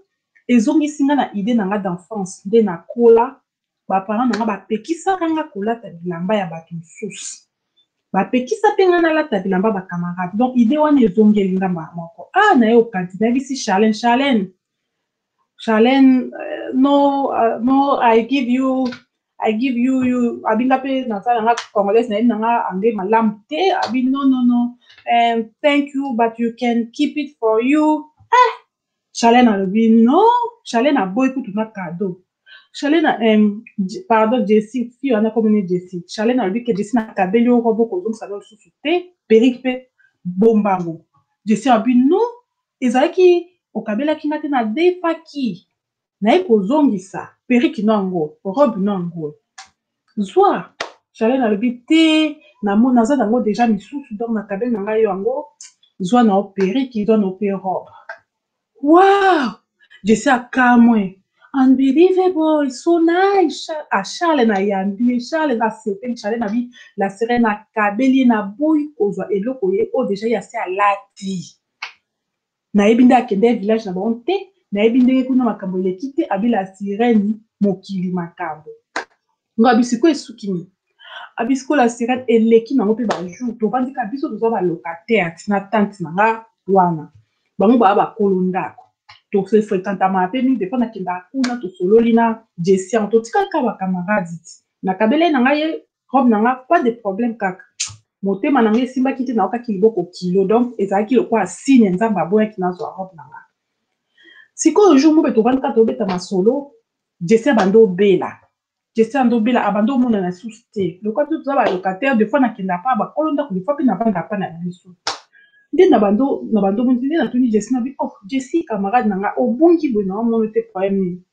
[SPEAKER 1] ezongisi nga na idée na nga d'enfance nde nakola, baparent na nga bapekisaka nga kolata bilamba ya bato mosusu, bapekisa mpe nga nalata bilamba bacamarade. Donc idée wana ezongeli nga mbala moko. Ah naye okati nayebisi Charlène, Charlène, Charlène, no, no, I give you you. Abi nga mpe naza na nga congolaise, nayebi na nga anglais malamu te. Abi no, no, no, thank you, but you can keep it for you. Eh Charlène alobi no. Charlène aboyi kutu na cadeau. Charlène, pardon, Jessie, fille wana komoni Jessie. Charlène alobi ke Jessie, nakabeli yo robe, kozongisa no lisusu te, perruque mpe bombango. Jessie alobi no, ezalaki okabelaki nga te, nadefaki, naye kozongisa perruque no yango, robe no yango, zwa. Charlène alobi te, naza nango déjà misusu, donc nakabeli na ngai yo yango, zwa na yo perruque, zwa na yo mpe robe. Wow, Jessie akamwe. Unbelievable, so nice. Ah, Charles nayambi ye, Charles nasepeli, Charles nabi la sirène akabeli ye, naboyi kozwa eloko ye oyo deja ye asi alati. Nayebi nde akende village na bango te, nayebi ndenge kuna makambo eleki te, abi la sirène mokili makambo. Ngo abi sikoyo esuki nini? Abi sikoyo la sirène eleki nango mpe ba jour tovandi kaka biso toza ba locataire na tante na nga wana. Bango baa bakolo ndako. Tose fréquentamaka mpe mingi, defa nakendaka kuna tosololi na Jessian, totikali kaka ba camarades ti. Nakabeli na ngai ye robe na nga, pas de problème kaka. Motema na ngai esimbaki te, naokaki liboko kilo, donc ezalaki lokola signe Nzambe aboyaki nazwa robe na nga. Sikoyo jour moko tovandi kaka tobeta masolo, Jessie abandi obela. Jessie abandi obela, abandi omonana susu te. Lokola biso toza ba locataire, des fois nakendaka pa bakolo ndako, des fois mpe navandaka pa na biso. Nde na bando na bando omoni nde natuni Jessie na bi, oh Jessie camarade na nga obungi boye na omono te, problème nini?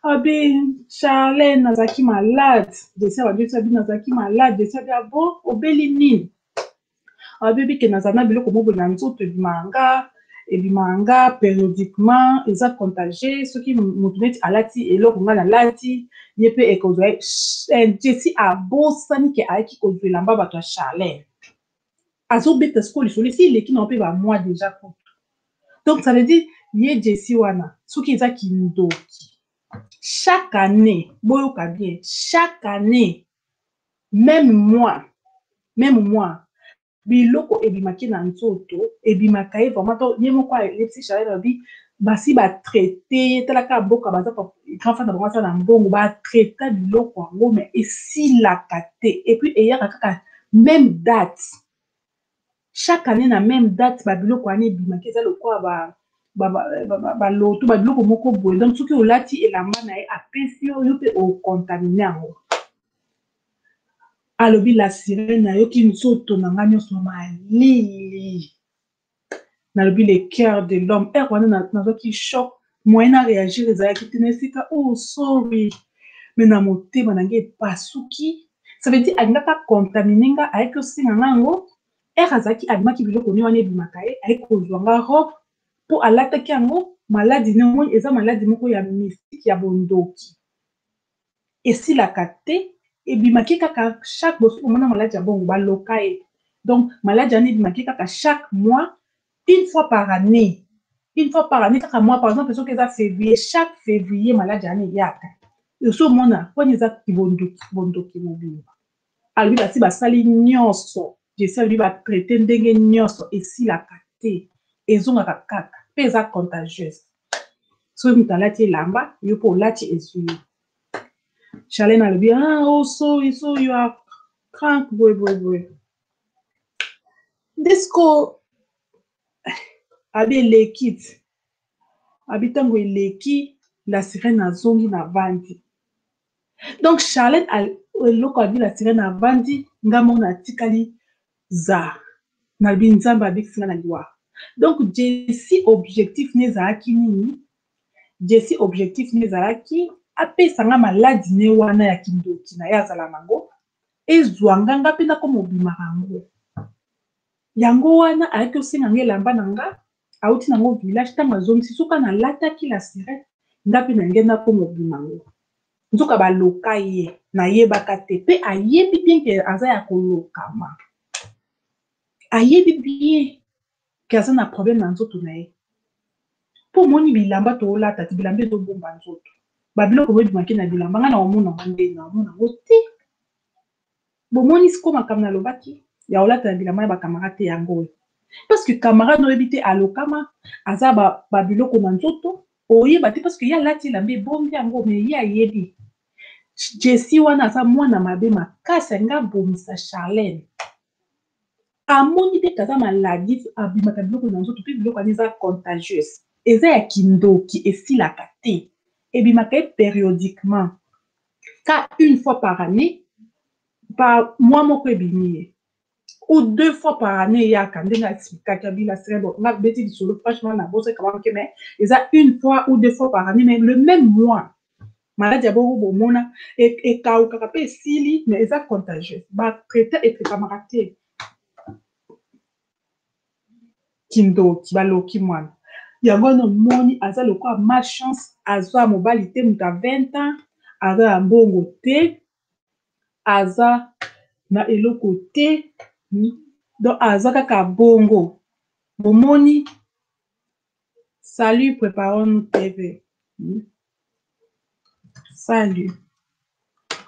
[SPEAKER 1] Abi Charlène nazalaki malade. Jessie abandi abi nazalaki malade. Jessie abi ah bon, obeli nini? Abi ke nazala na biloko moko boye na nzoto ebimaka nga périodiquement, eza contagieux, soki motu neti alati eloko nga nalati, ye mpe ekozwa ye. Jessie abosani ke ayaki kozwa elamba bato ya Charlène. Azobeta sikoyo lisolo esi eleki na mpe ba mois déjà kutu. Donc ça veut dire ye Jessie wana soki eza kindoki, chaque année, boyoka bien, chaque année même mois, même mois, biloko ebimaki na nzoto ebimaka ye vraiment. To ye moko ayebisi Charlène, alobi basi batraite ye, talaka mboka baza grand frère na bango aza na mbongo, batraita biloko yango mais esilaka te. Et puis eyaka kaka même date chaque année, na même date babiloko wana ebimaki, eza lokola baloto, babiloko moko boye. Donc soki olati elamba na ye apesi yo, yo mpe ocontamine yango. Alobi la sirène nayoki nzoto na nga nyonso malili. Nalobi le cœur de l'homme, heure wana nazwaki choc, moyen na réagir ezalaki te na esika. Oh sorry, mais na motema na ngai epasuki. Ça veut dire alingaka contamine nga, ayaki osenga nga yango. Heure azalaki abimaki biloko ni wana ebimaka ye, ayaki kozwa nga robe mpo alataki yango maladi ne. Omoni, eza maladi moko ya mystique ya bondoki, esilaka te, ebimaki kaka chaque bosi omona maladi ya bongo baloka ye. Donc maladi wana ebimaki kaka chaque mois, une fois par année, une fois par année kaka mois. Par exemple soki eza février, chaque février maladi wana eyaka. Ozomona wana eza bondoki, bondoki mobimba. Alobi basi basali nyonso, Jesi alobi batraite ndenge nyonso, esilaka te, ezongaka kaka mpe eza contagieuse. Soki moto alati elamba yo mpo olati, ezwi yo. Charlene alobi ah oh sorry, so you are crank boye boye boye. Nde siko abi eleki ti abi ntango eleki, la sirène azongi na vandi. Donc Charlene eloko abi la sirène avandi, nga moko natikali za nalobi Nzambe abikisi nga na liwa. Donc Jesi objectif ne ezalaki nini? Jesi objectif ne ezalaki apesa nga maladi ne wana ya kindoki na ye azala nango, ezwa nga, nga mpe nakoma obimaka yango. Yango wana ayaki osenga nga elamba na nga awuti nango village. Ntango azongisi, soki nalataki la sirène, nga mpe na nge nakoma obima yango. Nzoka baloka ye, nayebaka te. Mpe ayebi bien ke aza ya kolokama, ayebi bien ke aza na problème na nzoto na ye. Mpo omoni bilamba toolata te, bilamba ezobomba nzoto, babiloko boyebimaki na bilamba, ngai na omona yango nde na omona yango te. Bomoni siko makambo nalobaki ya kolata na bilamba ya bacamarade te, yango oyo, parce que camarade oyebi te alokama, aza babiloko na nzoto, oyeba te, parce que ye alati elamba ebombi yango, mais ye ayebi. Jesi wana aza mwana mabe makasi, alingi abomisa Charlene. Amoni mpe kaza maladi, abimaka biloko na nzoto, mpe biloko wana eza contagieuse, eza ya kindoki, esilaka te, ebimaka ye périodiquement ka une fois par année, par mois moko ebimi ye, ou deux fois par année eyaka. Ndenge aexplikaki abila sere, bon, nga beti lisolo franchement nabosaki kama moke, mais eza une fois ou deux fois par année, mais le même mois. Maladi ya bongo bomona ekawukaka mpe esili, mais eza contagieuse, batraite etraitamaka te, kindoki, baloki mwana. Yango wana omoni aza lokola malchance, aza mobali te, moto ya 20 ans, aza na mbongo te, aza na eloko te, donc aza kaka bongo. Bomoni, salut Préparons-nous TV. Salut.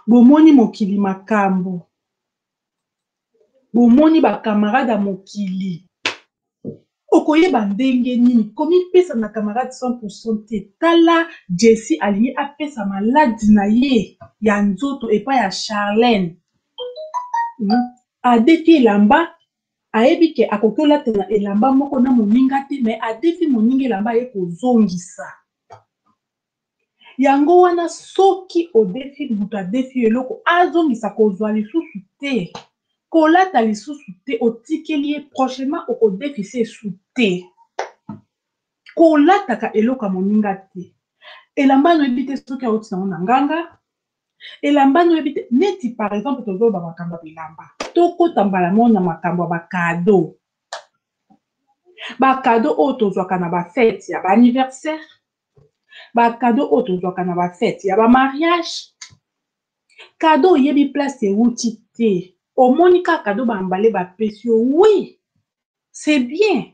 [SPEAKER 1] Bomoni mokili makambo. Bomoni ba camarade ya mokili. Okoyeba ndenge nini komipesa na camarade 100% te. Tala Jessie alingi apesa maladi na ye ya nzoto epai ya Charlène. Adefi elamba, ayebi ke akoki olatela elamba moko na moninga te, mais adefi moninga elamba aye kozongisa. Yango wana soki odefi moto, adefi eloko, azongisa, kozwa lisusu te, kolata lisusu te, otikeli ye, prochainement okodefisa esu te. Kolataka eloko ya moninga te. Elamba noyebi te soki auti nango na nganga, elamba noyebi te. Neti par exemple tozoloba makambo ya bilamba, tokota mbala moko na makambo ya bacadeaux. Bacadeaux oyo tozwaka na bafêtes ya baanniversaire, bacadeaux oyo tozwaka na bafêtes ya bamariage, cadeau oyebi place euti te. Omoni kaka cadeau bambale bapesi yo, oui, c'est bien.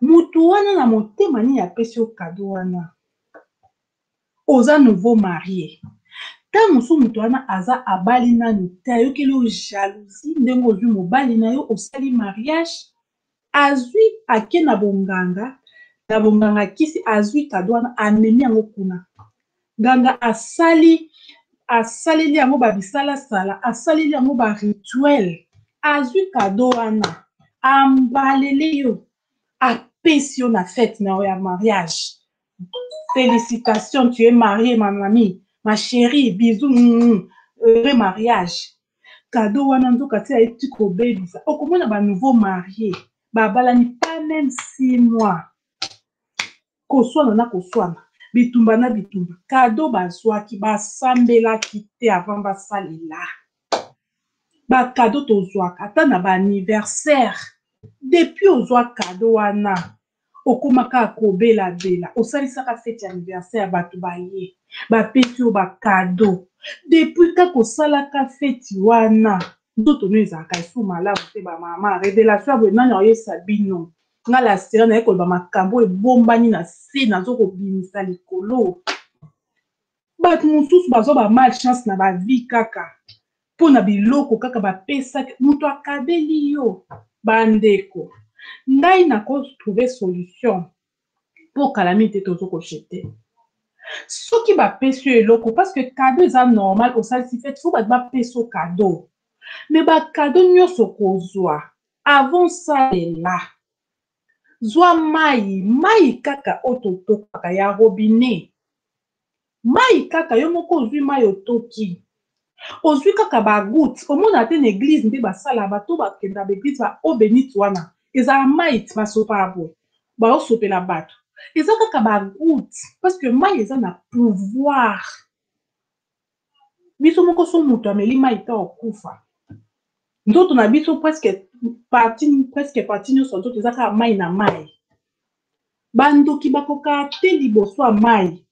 [SPEAKER 1] Mutu wana na motema nini apesi yo cadeau wana? Oza nouveau marié, ntango mosusu moto wana aza abali nanu te, ayokeli yo jalousie ndenge ozwi mobali na yo, osali mariage. Azwi, ake na bonganga, na bonganga kisi, azwi cadeau wana, amemi yango kuna. Nganga asali, asaleli yango babisalasala, asaleli yango barituel. Azwi cadeau wana, ambaleli yo, apesi yo na fête na yo ya mariage: "Félicitations, tu es mariée, ma mamie, ma chérie, bisous, heureux mariage." Cadeau wana nzoka ti ayeti kobebisa. Okomona banouveau marié babalani pas même 6 mois, koswana na koswana, bitumba na bitumba. Cadeau bazwaki, basambelaki te avant basalela. Bacadeaux tozwaka ata na baanniversaire, depuis ozwa cadeau wana, okóma kaka kobelabela. Osalisaka fête ya anniversaire, bato baye, bapesi yo bacadeaux. Depuis kaka osalaka fête wana, nzoto no ezalaka esu malamu te. Bamama, révélation ya boye nani oyesa bino? Nga la sera naye koloba makambo ebombani na se, nazo kobimisa likolo. Bato mosusu bazwa bamalchance na bavie kaka mpo na biloko kaka bapesaki, moto akabeli yo. Bandeko, ngai nakotrouver solution mpo kala mingi te tozo kojeter. Soki bapesi yo eloko, parce que cadeau eza normal, osalisi fête, faut bato bapesa yo cadeau. Mais bacadeaux nyonso kozwa, avant salela, zwa mai, mai kaka oyo totokaka ya robinet, mai kaka yo moko ozwi mai, otoki, ozwi kaka bagouttes. Omona te na église nde basala, bato bakenda baéglise, ba eau bénite wana ezala mai ti basopaka boye, baosopela bato, eza kaka bagouttes, parce que mai eza na pouvoir. Biso moko so moto ameli mai te, okufa. Nzoto na biso, presque partie, presque partie nyonso ya nzoto eza kaka mai na mai. Bandoki bakokaka te liboso ya mai,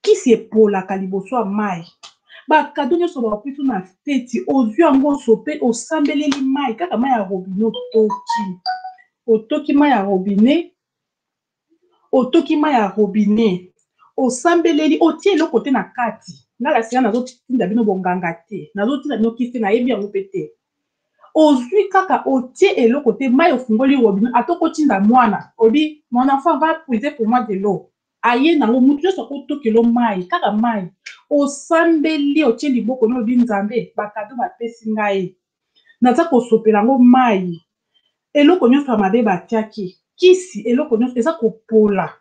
[SPEAKER 1] kisi epolaka liboso ya mai. Bacadeaux nyonso bapesi na fête, ozwi yango, osope, osambeleli mai, kaka mai ya robinet, otoki, otoki mai ya robinet, otoki mai ya robinet, osambeleli, otie eloko te na kati. Nga la sera nazotinda bino bonganga te, nazotinda bino kisi te, nayebi yango mpe te. Ozwi kaka, otie eloko te, mai, ofungoli robinet, ata okotinda mwana, obi: "Mon enfant, va puiser pour moi de l'eau." Aye nango, mutu nyonso akotokelo mai, kaka mai, osambeli, otie liboko no, olobi: "Nzambe, bacadeaux bapesi ngai, naza kosopela yango mai. Eloko nyonso ya mabe batiaki, kisi, eloko nyonso eza kopola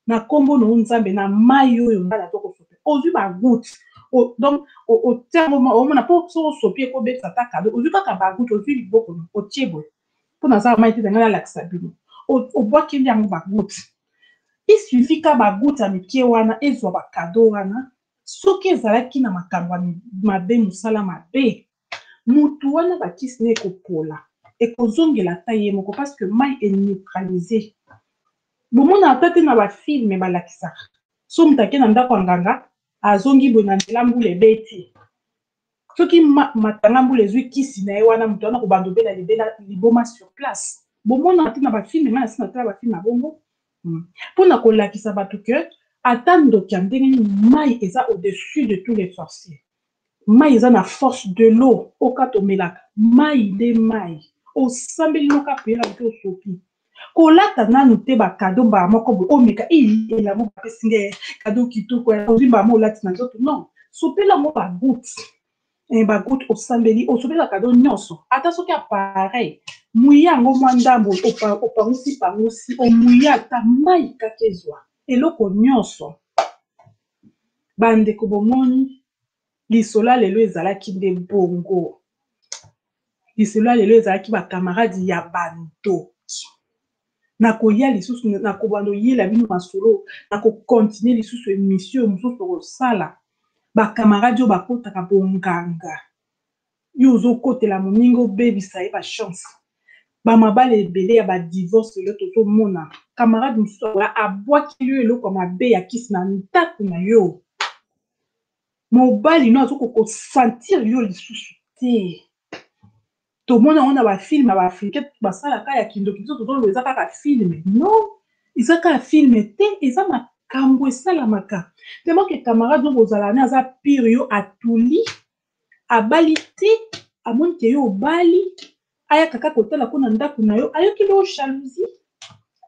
[SPEAKER 1] na nkombo na yo Nzambe, na mai oyo ngai naza kosopela." Ozwi bagouttes, donc otia yango, omona mpo soki osopi, ekobetisa ata cadeau. Ozwi kaka bagouttes, ozwi liboko, otie boye, mpo naza mai te, ngai nalakisa bino. Obwakeli yango bagouttes, il suffit ka bagouttes ya mike wana ezwa bacadeaux wana. Soki ezalaki na makambo ya mabe, mosala mabe, mutu wana bakisi na ekopola, ekozongela ata ye moko, parce que mai eneutraliser. Bomona ata te na bafilme balakisaka so moto ake na ndako ya nganga, azongi boye na nzela, mbula ebeti, soki matanga mbula ezwi kisi na ye wana, moto wana kobanda obela libela liboma sur place. Bomona te na bafilme? Ngai nasi natala bafilme ya bongo mpona kolakisa bato ke ata ndoki ya ndenge nini, mai eza au-dessus de tous les sorciers. Mai eza na force de l'eau. Oka tomelaka mai nde mai, osambeli noka prière moke, osopi. Kolata nanu te bacadeau mbala moko boye, omeka elamo bapesi nge cadeau kitoko, ozwi mbala mo olati na nzoto. Non, sopela yango bagoutte, bagoutte, osambeli, osopela cadeau nyonso, ata soki appareil muye yango mwa ndambo, opangusi pangusi, omuye ata mai kaka, ezwa eloko nyonso. Bandeko, bomoni lisolo ya lelo ezalaki nde bongo. Lisolo ya lelo ezalaki bakamarade ya bandoki. Nakoya lisusu, nakobanda oyela bino masolo, nakocontinuer lisusu émission mosusu. Tokosala bakamarade oyo bakotaka bonganga. Yo ozokotela moninga, obebisa ye bachance, bamabala ebele ya badivorce lelo tozomona. Camarade mosusu abwakeli yo eloko ya mabe ya kisi na ndako na yo, mobali no azokoka kosentir yo lisusu te. Tomona yango na bafilme ya baafricain basalaka ya kindoki. Biso tozoloba eza kaka film. Non, eza kaka film te, eza makambo esalamaka. Tellement ke camarade no bozala ne aza pire, yo atuli abali te, amoni ke yo obali, ayaka kaka kotala ko na ndako na yo, ayokeli yo jalousie,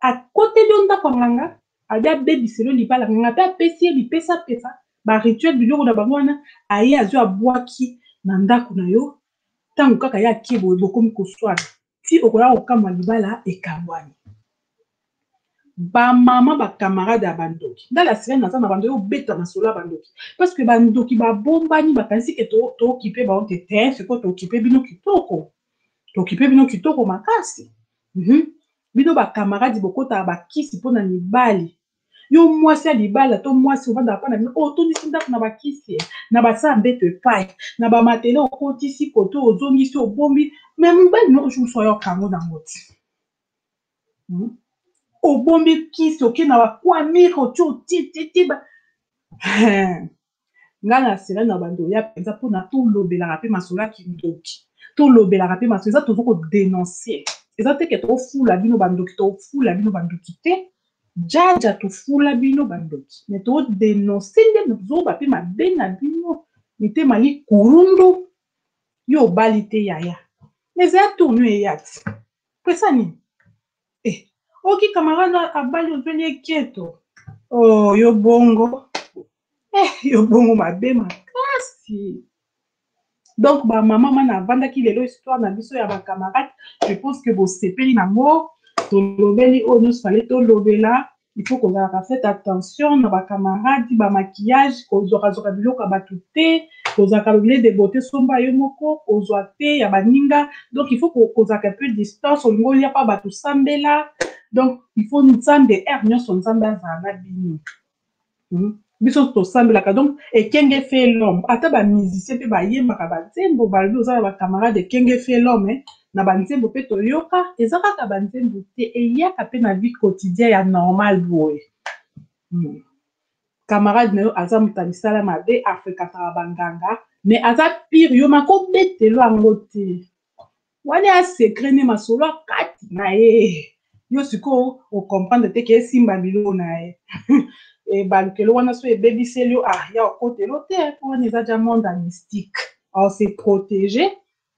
[SPEAKER 1] akoteli yo ndako ya nganga, abi abebiseli yo libala. Nganga mpe apesi ye bipesapesa, barituel, biloko na bango wana, aye azwi, abwaki na ndako na yo. Ntango kaka ye akie boye, bokomi koswana ti okoya kokamwa libala ekabwani. Bamama, bakamarade ya bandoki, nga la sirene naza na bandoki, obeta masolo ya bandoki parce que bandoki babombani, bakanisi ke tookipe bango te. Te, sikoyo tookipe bino kitoko, tookipe bino kitoko makasi. Bino bakamarade bokotaka bakisi mpona mibali. Yo mwasi ya libala to mwasi ovandaka mpa na bino, oyo otondisi ndako na bakisi, na basala mbeto epai na bamatele, okotisi koto, ozongisi, obombi, me mobali no osusu ayoka yango nango ti. Obombi kisi, oke na bakwamire, otie, otie tete. Ngai na sirene na bando oya mpenza mpona tolobelaka mpe masolo ya kindoki, tolobelaka mpe masolo eza toza kodénoncer. Eza te ke tofula bino bandoki, tofula bino bandoki te, jaja tofula bino bandoki, mais todénoncer nde zoba mpe mabe na bino, mitema likurundu. Yo obali te yaya, mais eza tourno eya ti pesa nini? Eh, oki camarade abali, ozweli eketo. Oh, yo bongo, eh, yo bongo mabe makasi. Donc bamama mana avandaki lelo, histoire na biso ya bacamarade, je pense que bosepeli nango. Tolobeli oyo nyonso fale tolobela. Il faut kozalaka faites attention na bacamarade. Bamaquillage, kozwakazwaka biloko ya bato te, kozwaka lait de beauté, somba yo moko, kozwa te ya baninga. Donc il faut kozalaka peu distance. Olingi olia mpa bato, sambela. Donc il faut Nzambe heure nyonso, Nzambe azala na bino. Biso tosambelaka. Donc ekenge fait l'homme. Ata bamusicien mpe bayembaka banzembo, balobi oza na bacamarade, ekenge fait l'homme. Na banzembo mpe toyoka, eza kaka banzembo te, eyaka mpe na vie quotidien ya normal boye. Camarade na yo aza moto ya misala mabe, afréquentaka banganga, mais aza pire, yo makobetelo yango te. Wana ya secret nde masolo akati na ye. Yo sikoyo ocomprendre te ke esimba biloko na ye, ebalukelo wana so ebebiseli yo, ah, ya okotelo te, mpo wana eza ja monde ya mystique. Aose protéger,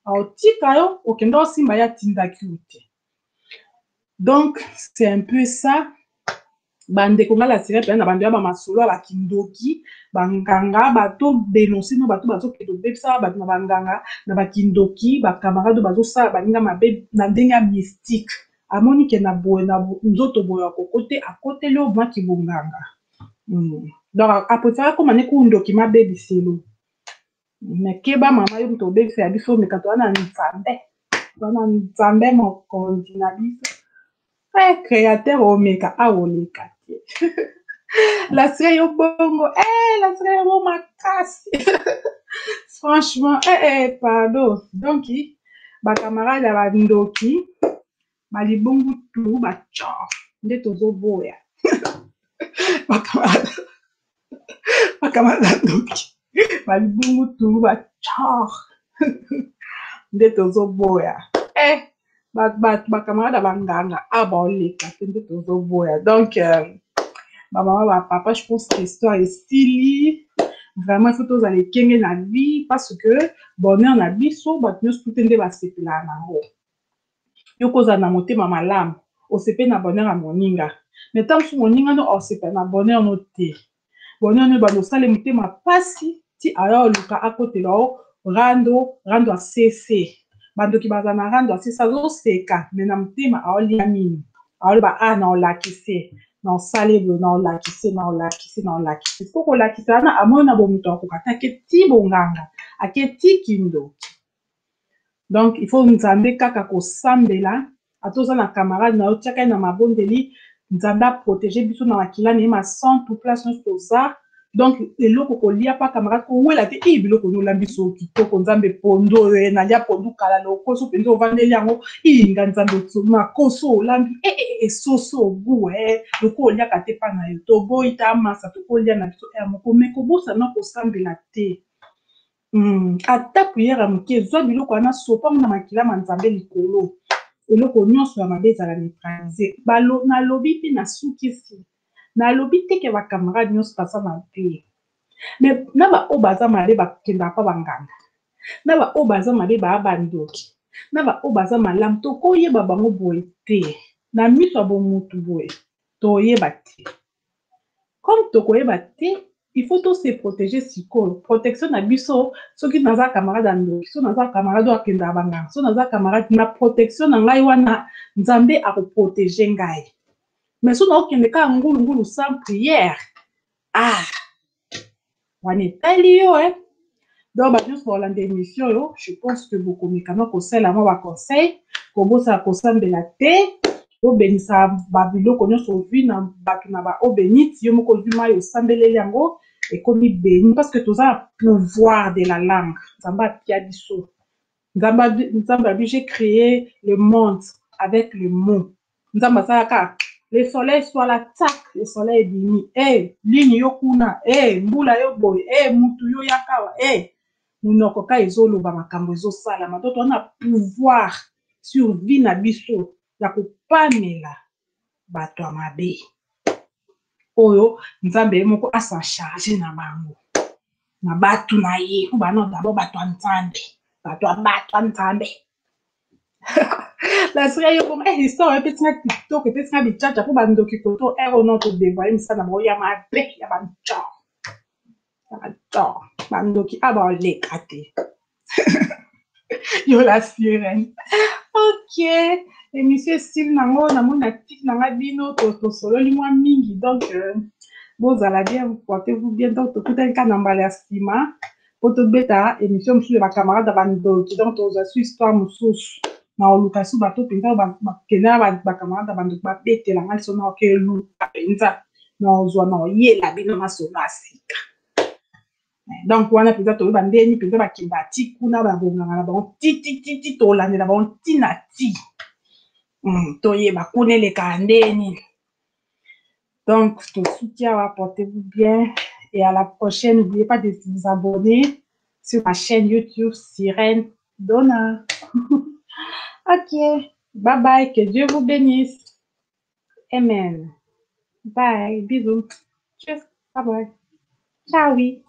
[SPEAKER 1] aotika yo okende osimba ye atindaki yo te. Donc c'est un peu ça, bandeko. Ngai la sirene mpenza na bando ya bamasolo ya bakindoki, banganga, bato dénonce no bato bazokende obebisa bato na banganga na bakindoki, bakamarade oyo bazosala baninga mabe na ndenge ya mystique. Amoni ke na boye na nzoto boye akoko te, akoteli oyo maki bonganga. Donc apréféré akóma ne kundoki mabebiselo. Me keba mama, yo moto obebisa ya biso, omeka. Toza na Nzambe, toza na Nzambe mokonzi na biso, eh, créateur. Omeka awa, oleka te. La sire yo bongo, eh, la sire yo bongo makasi franchement, eh, eh, pardon. Donc bakamarade ya bandoki, balibongu tu baco. Nde tozoboya bacamarade ya ndoki, balibungutulu, bachor nde tozoboya. Eh, bacamarade ya banganga a baoleka te, nde tozoboya. Donc bamama, bapapa, je pense que histoire esili. Vraiment, il faut tozala ekenge na vie, parce que bonheur na biso, bato nyonso te nde basepelaka nango. Yo kozala na motema malamu, osepeli na bonheur ya moninga, mais ntango mosusu moninga no osepela na bonheur no te. Bonheur no ebanda osala motema pasi ti aya oluka akotela o rando, rando asese. Bandoki baza na rando asese, azoseka, mais na motema aolia nini? Aoloba: "A, na olakise, na osali boye, na olakise, na olakise, na olakise." Po kolakisa wana, amoni na bomoto akoka te, ake ti bonganga, ake ti kindoki. Donc il faut Nzambe kaka kosambela. Ata oza na camarade na yo, tiaka ye na mabondeli. Nzambe aprotéger biso na makila na ye masantu place nyonso toza. Donc eloko kolia pa camarade, kowela te. I biloko no olambi so kitoko, Nzambe, pondu oyo nalia pondu kala, lokoso mpenza ovandeli yango. Inga Nzambe, makoso olambi esoso ogu loko oliaka te mpa na yo. Toboyi ta masa, tokolia na biso ere moko, mais kobosana kosambela te. Ata prière ya moke, zwa biloko wana, sopango na makila ma Nzambe likolo, eloko nyonso ya mabe ezala neutralisé. Nalobi mpe nasukisi, nalobi te ke bacamarade nyonso baza mabe, mais na baoyo baza mabe bakendaka mpa banganga, na baoyo baza mabe baya bandoki, na baoyo baza malamu tokoyeba bango boye te. Na miso ya bomutu boye toyeba te. Comme tokoyeba te, il faut to se protéger. Sikoyo protection na biso, soki naza camarade ya ndoki, so naza camarade oyo akendaka banganga, so naza camarade na protection na ngai wana, Nzambe akoprotéger ngai. Mais so naokende kaka ngulungulu sans prière, ah, wana etali yo eh. Donc bato nyonso baolanda émission oyo, je pense que bokomekana kosala mwa baconseil. Kobosana kosambela te. Obenisa babiloko nyonso ozwi na bato na baeau bénite. Yo moko ozwi mai, osambeleli yango, ekomi béni, parce que toza na pouvoir de la langue. Nzambe apia biso. Nzambe abi: "J'ai créé le monde avec le mot." Nzambe asalaka: "Le soleil soit là", tak, le soleil ebimi. E lini yo kuna, e mbula yo boye, e mutu yo yakawa, e monoko ka ezoloba, makambo ezosalama. To toza na pouvoir sur vie na biso ya kopamela bato ya mabe oyo Nzambe ye moko asa charge na bango, na bato na ye. Po bana d'abord bato ya Nzambe, bato ya Nzambe. Nasika yo bongo. Histoire epesinga kitoko, epesinga bichacha mpo bandoki koto ere ono todévoiler misala na bango ya mabe, ya bancor, ya bancor. Bandoki a baoleka te. Yo la sirène. Ok, émission esili nango. Namoni na tiki nanga bino, tosololi mwa mingi. Donc bozala bien, portez-vous bien. Donc tokutani kaka na mbala ya nsima mpo tobeta émission mosusu ya bacamarade ya bandoki. Donc tozwa su histoire mosusu na oluka su bato mpenza bakende na bacamarade ya bandoki, babetelanga liso na oke eluka mpenza na ozwa na oyela bino masolo ya sika. Donc wana mpenza toyeba ndeni mpenza bakenda ti kuna, babonganga na bango ti ti ti ti, tolandela bango ti na ti, toyeba kuna elekaka ndeni. Donc tosuki awa. Portez-vous bien et à la prochaine. N'oubliez pas de vous abonner sur ma chaîne YouTube Sirène Donna. Ok, bye bye, que Dieu vous bénisse. Amen. Bye, bisous. Tchuss, bye bye, ciao. Oui.